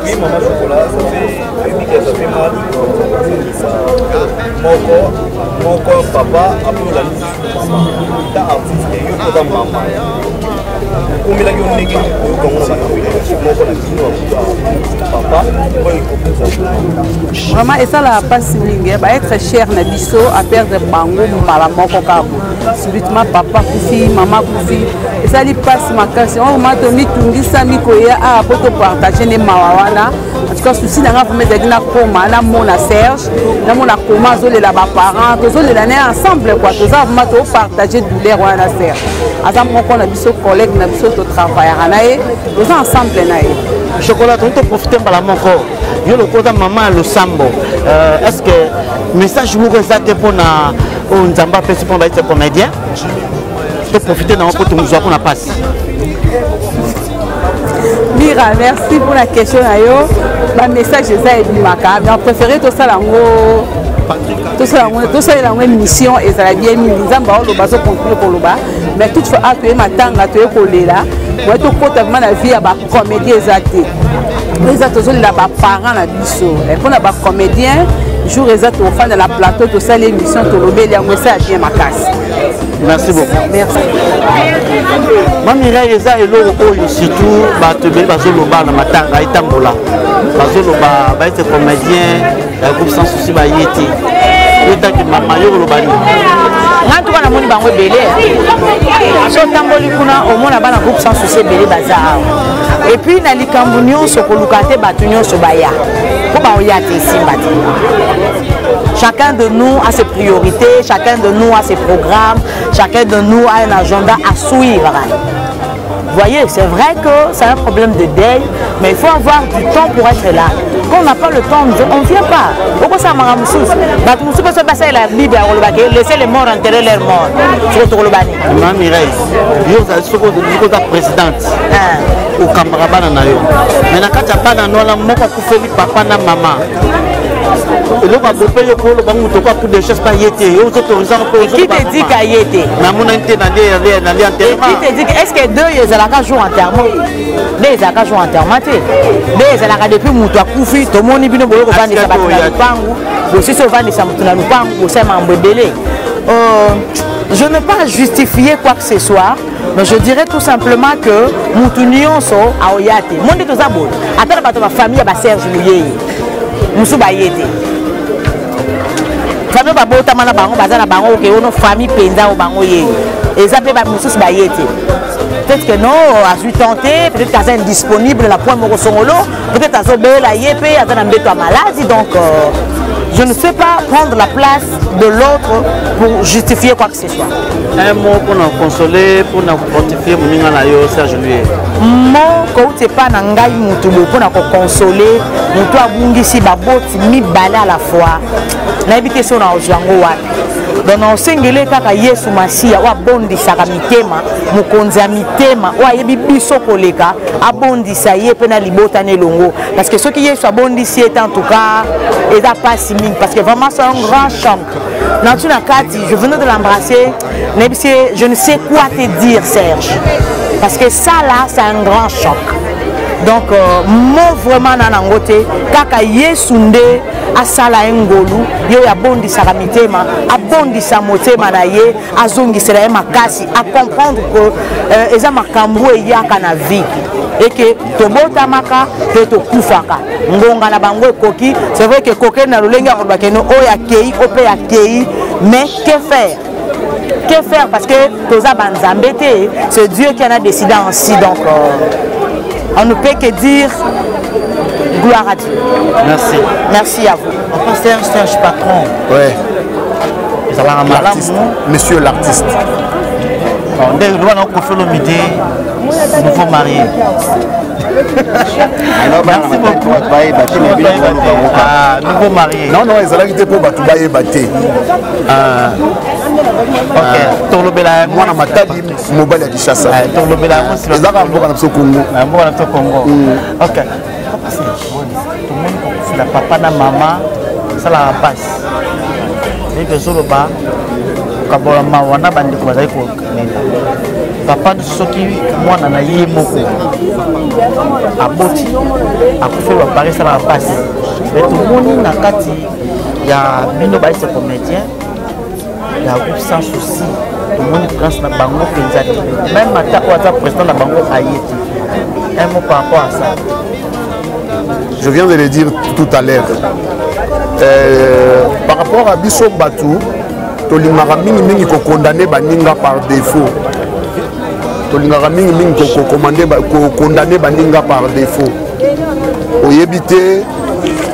Oui, maman Chocolat, ça fait, oyebi ke ça fait mal kobungisa moko moko papa, après olandi lisusu mama. Ta artiste, yo mpo oza mama, okomelaki yo ndenge nini koyoka ngo na makambo moko na bino papa oyo kobungisa? Vraiment esalaka mpasi mingi. Baêtre cher na biso aperdre bango mbala moko kaka boye, subitement, papa kufi, mama kufi, esali mpasi makasi. Yango vraiment tomitungisami koya awa mpo topartage nde mawa wana. En tout cas, souci na nga vraiment ezalaki nakoma namona Serge, namona koma azolela baparent, tozolela na ye ensemble quoi. Toza vraiment topartage douleur wana na Serge. Aza moko na biso, collègue na biso, totravaillaka na ye, toza ensemble na ye. Chocolat, tondi toprofite mbala moko. Yo lokola mama ya losambo, est ce que message moko eza te mpona oyo Nzambe apesi mpona baartiste comédien? Toprofite nango mpo tomozwa mpona mpasi. Mira, merci pour la question na yo. Bamessage eza ebimaka, mais préféré tosala yango, tosalela yango émission, ezala bien mingi. Nzambe aoloba, azocontinue koloba. Mais toutefois, a toye matanga, toye kolela, boye tokota vraiment na vie ya bacomédien eza te. Eza tozolela baparent na biso. Mpona bacomédien, jour eza tofanda na plateau, tosali émission, tolobeli yango, esala bien makasi. Merci beaucoup. Merci. Mamirai, eza eloko oyo surtout bato ebele bazoloba na matanga etambola, bazoloba baartiste comédien ya groupe Sans Souci baye te. Yo taki mama, yo koloba nini? Nga ntuka namoni bango ebele. So otamboli kuna omona bana groupe sans souci ebele baza awa. Et puis na likambo nyonso koluka te bato nyonso baya. Mpo baoya te esimba te. Chacun de nous a ses priorités, chacun de nous a ses programmes, chacun de nous a un agenda à suivre. Vous voyez, c'est vrai que c'est un problème de deuil, mais il faut avoir du temps pour être là. Quand on n'a pas le temps, on ne vient pas. Pourquoi ça m'a Bato mosusu mpe basalela Bible ya koloba ke laissez les morts enterrer leurs morts. Soko tokoloba nini? Mama Mireille, yo ozali soki oza présidente okambaka bana na yo mais na kati ya bana no wana moko akufeli papa na mama eloko abope yo koloba moto oko coup de chasse pa ye te yo ozotorisaka mpe qui te dit ka ye te namonani te nali enterrement qui te dit est ce que deuil ezalaka jour enterrement nde ezalaka jour enterrement te nde ezalaka depuis moto akufi tomoni bino boye kovandisa bato na lupangu bosisi ovandisa moto na lupangu bosala makambo ebele je ne pas justifier quoi que ce soit mais je dirais tout simplement que motu nyonso aoya te mo nde toza boye ata na bato ya bafamille ya baserge luyeye mosusu baye te famille babotama na bango baza na bango oke ono famille mpenza oyo bango ye eza mpe mosusu baye te peut-être que non azwi temps te peut-être qu'aza indisponible na point moko songolo peut-être azobela ye mpe aza na mbeto ya maladi donc euh, je ne sais pas prendre la place de l'autre pour justifier quoi que ce soit. Un mot pour nous consoler, pour nous fortifier, moninga na yo Serge Luye. Mot kouti epa na ngai mutu boye mpo na kokonsole motu abungisi baboti mibale à la fois nayebi te so na ozwa yango wapi donc naosengele kaka yesu masiya oyo abondisaka mitema mokonzi ya mitema oyo ayebi biso koleka abondisa ye mpe na libota na elongo parce que soki yesu abondisi ye te en tout cas eza mpasi mingi parce que vraiment c'est un grand choc natu na kati je venais de l'embrasser nayebisi ye je ne sais quoi te dire serge parce que ça là c'est un grand choc donc euh, mo vraiment na nango te kaka yesu nde asala ye ngolu ye oyo abondisaka mitema abondisa motema na ye azongisela ye makasi acomprendre que euh, eza makambo eyaka na vie eke tobotamaka mpe tokufaka ngonga na bango ekoki c'est vrai que ekokeli na lolenge ya koloba keno oyo akei oyo mpe akei mais que faire que faire parce que toza banzambe te c'est dieu qui en a décidé ainsi donc euh, on ne peut que dire gloire à dieu merci merci à vous papa serge serge patron ouais ezalaka malamu monsieur l'artiste nde loba na kofi olomide nouveau marié Merci beaucoup. Ah, nouveau marié. Non, non, ezalaki te mpo bato bayeba te. Ah. Ok, tolobela mwana Matadi, mobali ya Kinshasa. Ah, tolobela yango eza kaka mboka na biso Congo. Mboka na biso Congo. Ok. Papa Serge, tomoni kokufela papa na mama esalaka mpasi. Ndenge tozoloba kokabola mawa na bandeko bazali kolela papa soki mwana na ye moko aboti akufeli bapari esalaka mpasi me tomoni na kati ya bino baise comédien ya groupe sans souci tomoni prince na bango mpenza te meme ata oyo aza président na bango aye te un mot par rapport à ça je viens de le dire tout à l'heure euh, par rapport à biso bato tolingaka mingimingi kokondane baninga par défaut tolingaka mingimingi kokondane baninga par défaut oyebi te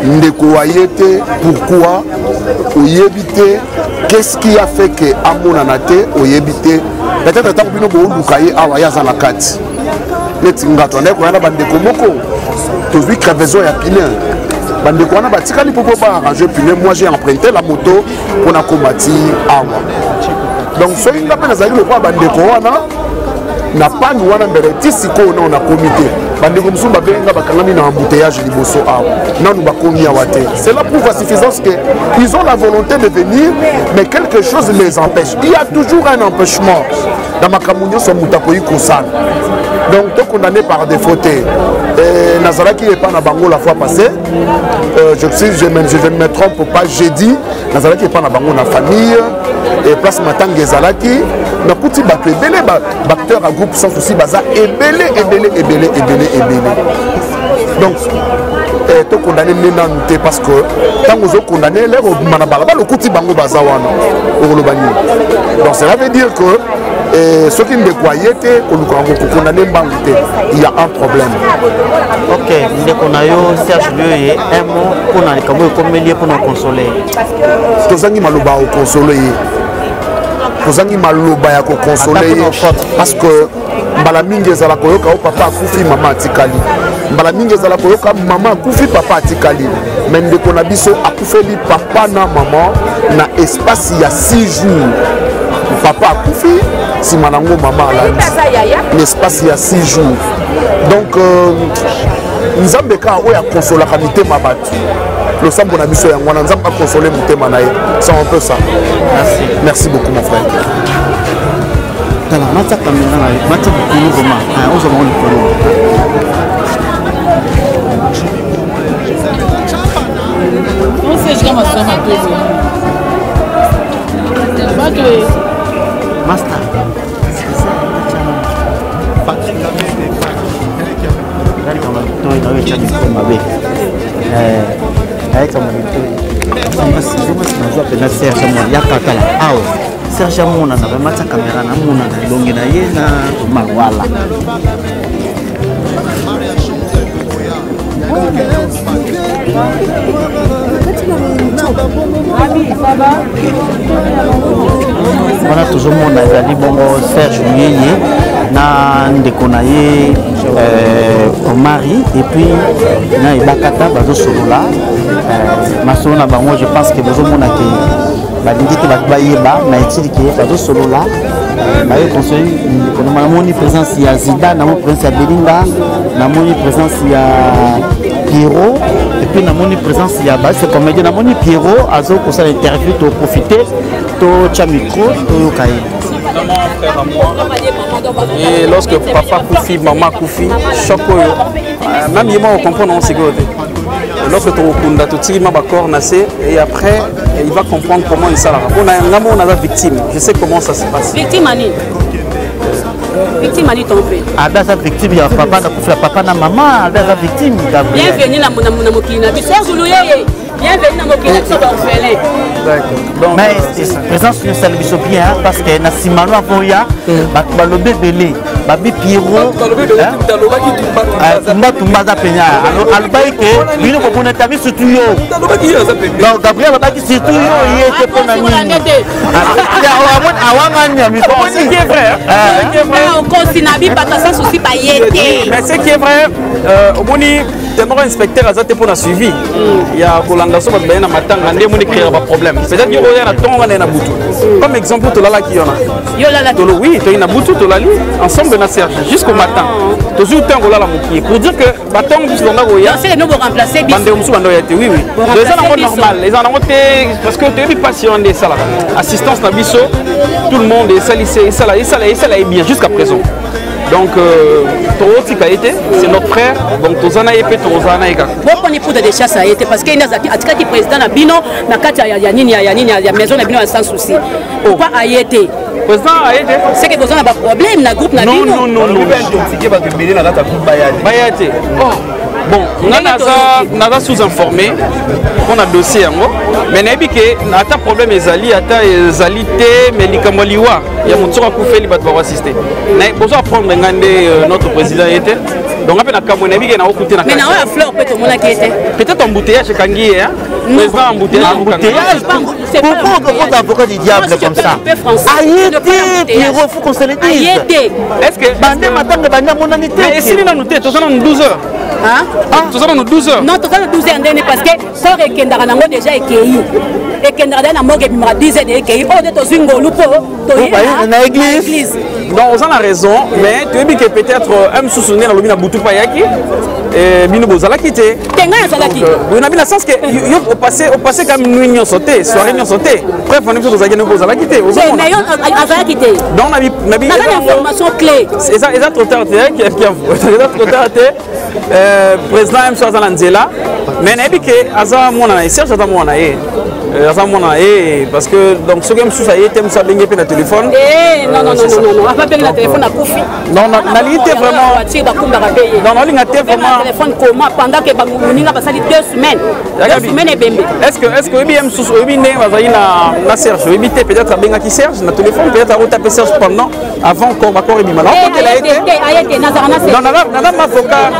ndeko aye te pourquoi oyebi te qu'est-ce qui a fait que amonana te oyebi te peut-être ntango bino booluka ye awa ye aza na kati neti nga toandaki koya na bandeko moko tozwi crevaison ya pneu bandeko wana batikali mpo mpo baarrange pneu moi j'ai emprunté la moto mpo nakoma ti awa donc soki nga mpe nazalaki lokola bandeko wana na panne wana mbele ti sikoyo nao nakomi te bandeko mosusu babengi nga bakangami na embouteillage liboso awa nanu bakomi awa te cela prouve à suffisance que ils ont la volonté de venir mais quelque chose les empêche il y a toujours un empêchement na makambo nyonso moto akoki kosala donc tokondamne par défaut te nazalaki epa na bango la fois passée euh, je, si je, je, je ne me trompe pas jeudi nazalaki epa na bango na famille et place matanga ezalaki nakuti bato ebele baacteur ya groupe sans souci baza ebele ebele ebele ebele ebele donc eh, tokondane nde nanu te parce que ntango ozokondane lere obima na balabala okuti bango baza wana okoloba nini? Donc cela veut dire que eh, soki ndeko aye te koluka yango kokondane mbangu te, il y a un problème. Ok, ndeko na yo Serge Lioye, un mot mpona likambo ekomeli ye mpona konsole. Tozangi maloba ya kokonsole ye, tozangi maloba ya kokonsole ye parce que mbala mingi ezala koyoka o papa akufi, mama atikali. Mbala mingi ezala koyoka mama akufi, papa atikali. Mais ndeko na biso akufeli papa na mama na espace ya 6 jours. Papa akufi, nsima nango mama alandi na espace ya 6 jours. Donc Nzambe kaka oyo akonsolaka mitema bato, losambo na biso yango wana, Nzambe akonsole motema na ye. C'est un peu ça. Merci, merci beaucoup, mon frère. Tala, mata kamera na yo, mata likolo vraiment, ozwa bango likolo. Master. Toi na yo etya mikro mabe, ayeka molitoi nazwa mpenza Serge amona, yaka tala awa. Serge amonana vraiment, tia kamera na amonana elongi na ye na malwala. Wana tozomona ezali bongo Serge Muyeye na ndeko na ye Omari et puis na Ebakata bazosolola masolo na bango. Je pense que bozomona ke balingi te bato bayeba na etili ke bazosolola, baye conseil ndeko. Namoni présence ya Zida, namoni présence ya Belinga, namoni présence ya Pierrot et puis namoni présence ya base comédien. Namoni Pierrot azo kosala interview, toprofite, totya micro, toyoka ye. Vraiment frère à moi. Et lorsque papa kufi, maman kufi, choc oyo, même ye moko comprendre en sécurité. Lorsque tokokunda, totiki ma bacorps na se et après il va comprendre comment esalaka. Mpona nga moko naza victime, je sais comment ça se passe. Victime ani? Victime ani ton père? Abe aza victime ya papa na kufela papa na mama, abe aza victime. Gabriel, bienvenue na mokili na biso. Serge Luyeye, bienvenue na mokili na biso baorphelin. Mais présence oyo esali biso bien parce que na nsima no avoya bato balobi ebele, babi Pierrot tumbatumba aza penya, alobaki ke bino komona tabi, surtout yo. Donc Gabriel alobaki surtout yo, ye te. Mpona nini awangani ya mikro? Okosi na bibata sans souci, baye te. Mais ce qui est vrai, omoni tellement inspecteur aza te mpona suivi ya kolanda so bato baye na matanga nde emoni créer baproblème. Peut-être yo oya na ntongo wana ye na butu. Comme exemple, tolalaki yona, oui, toyi na butu, tolali ensemble na Serge jusqu'au matin. Tozwi ntango kolala mokie pour dire que batongo biso tonga koya, bandeko mosusu banda oya te. Oui, oui, eza nango normal, eza nango te parce que toyebi mpasi wana nde esalaka assistance na biso. Tout le monde esalisi, esala esala esala ye bien jusqu'à présent. Donc tokotika ye te, c'est notre frère, donc toza na ye mpe tokozala na ye kaka. Boponi poudre de chasse aye te parce que atikaki président na bino na kati ya nini, ya nini, ya maison na bino ya Sans Souci. Pourquoi aye te? Président aye te? C'est que boza na baproblème na groupe na bino. Non, non, non. Bato ebele na kati ya groupe baya te. Baya te. Oh, bon, nga naza sous informé mpona dossier yango, mais nayebi ke ata problème ezali, ata ezali te, mais likambo liwa ya moto soki akufeli, bato bakoassiste. Bozo apprendre nga nde notre président ye te. Donc nga mpe na kamwe, nayebi ke nakokuti na Mais na oyo ya fleur mpe tomonaki ye te. Peut-être embouteillage ekangi ye, président, embouteillage. Embouteillage. Pourquoi on peut avocat du diable comme ça? Aye te, Pierrot, faut qu'on se le dise. Aye te. Est-ce que bande matanga bande amonani te? Esili nanu te, toza nanu 12 heures, toza nanu 12 heures. Non, toza nanu 12 heures ndene? Parce que corps ekendaka nango déjà, ekei, ekendaka da na morgue, ebimaka 10 heures de ekei. Oyo nde tozwi ngolu mpo toye na église. Donc oza na raison, mais toyebi ke peut-être un mosusu nde nalobi na butu mpe ayaki, bino bozalaki te. Te, ngai azalaki. Boye na bino sens que yo opasse quand même nuit nyonso te, soirée nyonso te. Bref, on biso tozalaki, ndenge ozalaki te. Mais yo azalaki te. Donc nabi naza na information clé. Eza trop tard te, eza trop tard te. Président mso aza na nzela. Mais nayebi ke aza mwana na ye, Serge aza mwana na ye. Aza mwana na ye parce que donc soki mosusu aye te, mosusu abengi mpe na téléphone. Eh, non, non, non, non, non, ababengi na téléphone, akufi. Non, nalingi te vraiment. Voiture bakumbaka mpe ye. Non, nalinga te vraiment. Téléphone comment pendant que bamoninga basali 2 semaines, 2 semaines ebembe? Est ce que oyebi ye mosusu, oyebi ndenge bazali na Serge, oyebi te, peut-être abengaki Serge na téléphone, peut-être akotape Serge pendant, avant corps ba corps ebima, nakotela ye te. Aye te, nazaka na Non, naza avocat,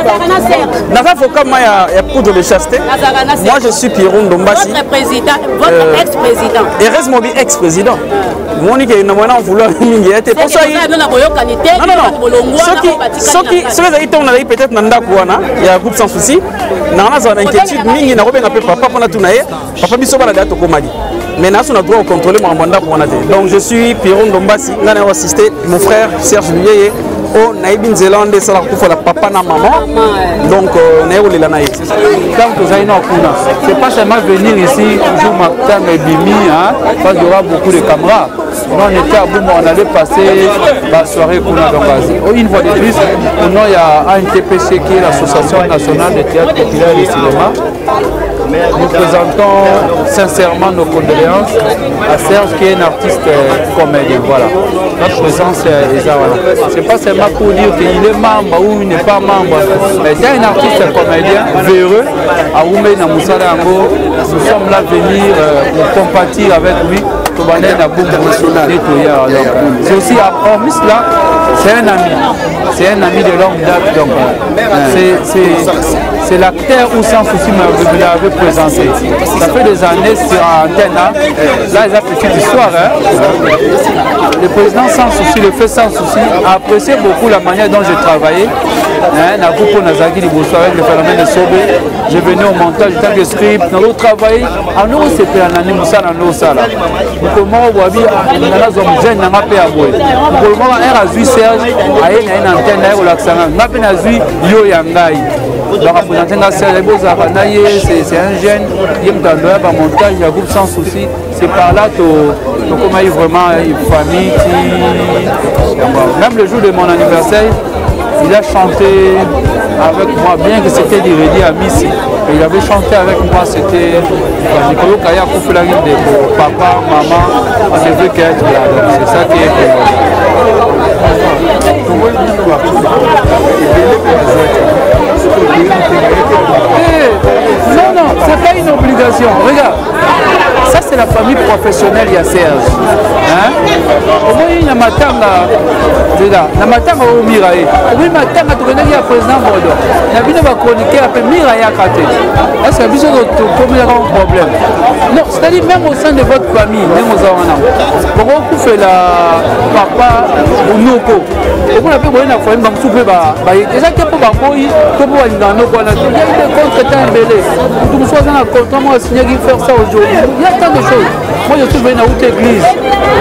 naza avocat ma ya poudre de chasse te. Moi, je suis Pierrot Ndombasi. Votre président, votre ex président. Heureusement bi ex président moni ke na mwana vouloir mingi ye te. Na boyokani te. Soki ezali ntongo nazali peut-être na ndako wana ya groupe Sans Souci, nanga nazala na inquiétude mingi, nakobenga mpe papa mpona tuna ye: papa, biso bana deya tokomaki, mais naso na droit kocontrôler makambo ya ndako wana te. Donc je suis Pierrot Ndombasi, ngai nayo assister mon frère Serge Luyeye oyo nayebi nzela wana nde esalaka kufa papa na mama, donc naye kolela na ye. Ntango tozali na kuna, c'est pas seulement venir ici jour matanga ebimi, hein, parce qu'il y aura beaucoup de caméras. Nous, on était à Bumbu, on allait passer la soirée kuna. Donc une fois de plus, au nom il y a ANTPC, qui est l'Association nationale de théâtre populaire et de cinéma, nous présentons sincèrement nos condoléances à Serge, qui est un artiste comédien. Voilà. Notre présence est là. Voilà. C'est pas seulement pour dire qu'il est membre ou il n'est pas membre, mais c'est un artiste comédien véreux. À Oumé, na mosala yango, nous sommes là venir pour compatir avec lui. C'est aussi, hormis cela, c'est un ami. C'est un ami de longue date. Donc, c'est l'acteur où Sans Souci me l'avait présenté. Ça fait des années sur antenne. Hein. Là, il a petite histoire. Hein. Le président Sans Souci, le fait Sans Souci, a apprécié beaucoup la manière dont j'ai travaillé. Hein, na groupe nazalaki liboso avec le phénomène de Sobe, je venais au montage, tant que script nazo travailler anoko sepela na nde mosala nde osala. Mokolo moko bwabi nazwa jeune nanga mpe ya boye, mokolo moko ere azwi Serge, aye na ye na antenne, naye kolakisa nga, nga mpe nazwi yo ya ngai. Donc aprésente nga Serge, bozalaka na ye, c'est un jeune, ye moto andoya bamontage ya groupe Sans Souci. C'est par là tokomaki vraiment famille ti même le jour de mon anniversaire, il a chanté avec moi, bien que c'était du à Missi. Et il avait chanté avec moi, c'était Nikolo Kaya akufelaki ndeko, papa, maman, on ne veut qu'être là. Donc c'est ça qui est. Non, non, c'est pas une obligation. Regarde, ça c'est la famille professionnelle ya Serge. Hein? Omoni na matanga, nzela na matanga oyo Mira ye, omoni matanga tokendaki ya président Bodo na bino, bachroniqueur mpe Mira yaka te. Est ce que biso tokomelaka problème? Non, c'est à dire même au sein de votre famille, ndenge oza wana, bokokufela papa, monoko okomona mpe boye na famille, bamosusu mpe baye eza te mpo baboyi to mpo balingaka noko wana te. Ya des contre-temps ebele, moto mosusu aza na contrat moko asignaki, faire ça aujourd'hui, il y a tant de choses. Moi, je suis venu na wuta église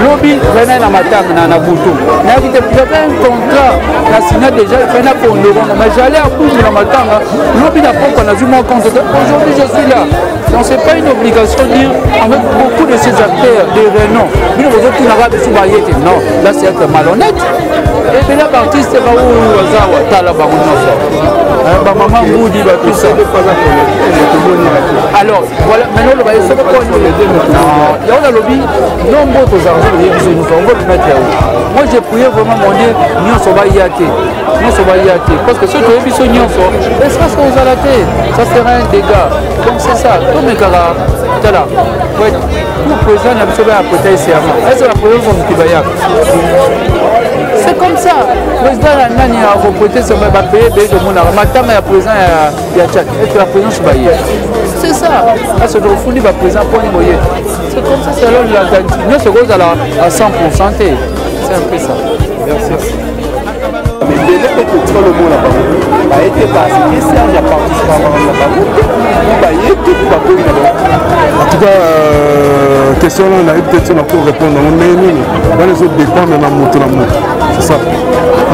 lobi, zali naye na matanga na butu, nayaki te, j'avais un contrat na signa déjà, fai na kondobanga, mais j'allais à Bumbu na matanga lobi na pokwa, nazwi mwa compte. Aujourd'hui, je suis là. Donc c'est pas une obligation de dire avec beaucoup de ces acteurs de renom, bino bozotunaka biso baye te. Non, là c'est être malhonnête. Ebele baartiste baoyo baza watala bango nyonso, bamama ngudi batusa. Alors voilà, maintenant loba ye soki yango nalobi nombre tozalaka soki toyebi biso nyonso, on va le mettre yango. Moi, j'ai prié vraiment mon Dieu, nyonso baya te, nyonso baya te, parce que soki toyebi biso nyonso, espace kozala te, ça sera un dégât. Donc c'est ça, tomekaka tala pour président na biso baya prêter serment. Est ce que la présidence ya moki bayaka? C'est comme ça, président na nani akoprêter serment, bapaye ebele tomonaka matanga ya président ya Tchad, est ce que la présidence baye? C'est ça, parce que tofundi baprésident mponi boye, c'est comme ça, c'est alors la nyonso ekozala à 100 te, c'est un peu ça. Merci. Ebele mpe totikala omona bango baye te parce que Serge aparticipa na bango te, baye te mpo baboyi na bango. En tout cas, question wana nayebi te tina ko répondre yango ndenge nini. Wana ezodépendre na moto na moto, c'est ça.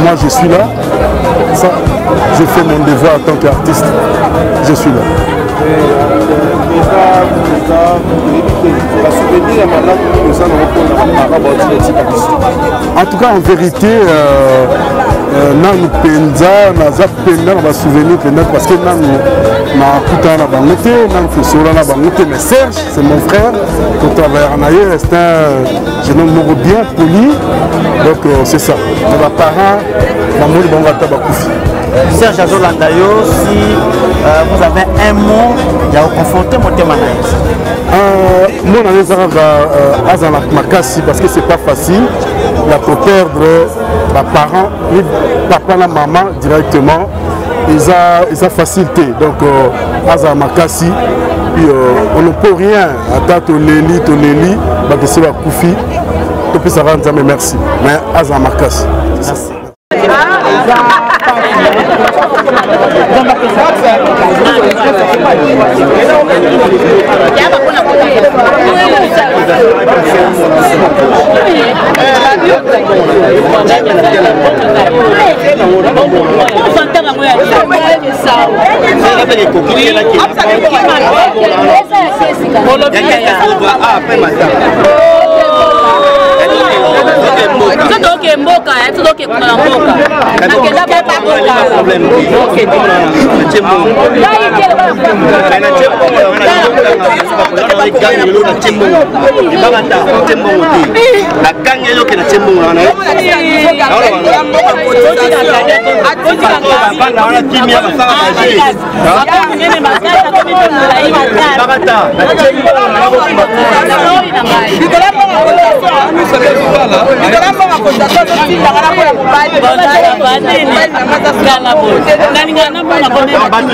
Moi, je suis là, ça, je fais mon devoir en tant qu'artiste, je suis là. Basouvenir ya malamu nini oza nango mpona baparent baotina etika biso? En tout cas, en vérité, Nanu mpenza naza mpenza na basouvenir mpenza parce que nanu nakutana na bango te, nanu tosolola na bango te, mais Serge, c'est mon frère, totravaillaka na ye, c'est un jeune homme moko bien poli. Donc c'est ça, na baparent bamoni bango ata bakufi. Serge azolanda yo, si vous avez un mot ya koconforte motema na ye. Mwana ye eza kaka azala makasi parce que c'est pas facile ya koperdre baparent, ni papa na mama directement, eza facile te. Donc azala makasi, puis on ne peut rien, ata toleli toleli, bato esi bakufi, topesaka Nzambe merci, mais azala makasi. Merci. Biso toke mboka, biso toke kuna na mboka, nakenda mboka. Nakangeli oke natie mbongo wana, bafanda wana kimia, basala baje bakata. Bato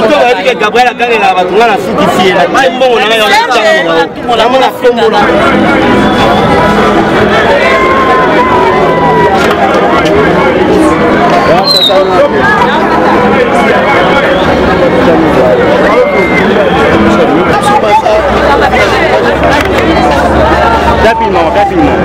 to bayebi ke Gabriel agangelaka bato, nga na sukisi ye, natie mbongo na ngai, namona kombo na. Rapidement, rapidement.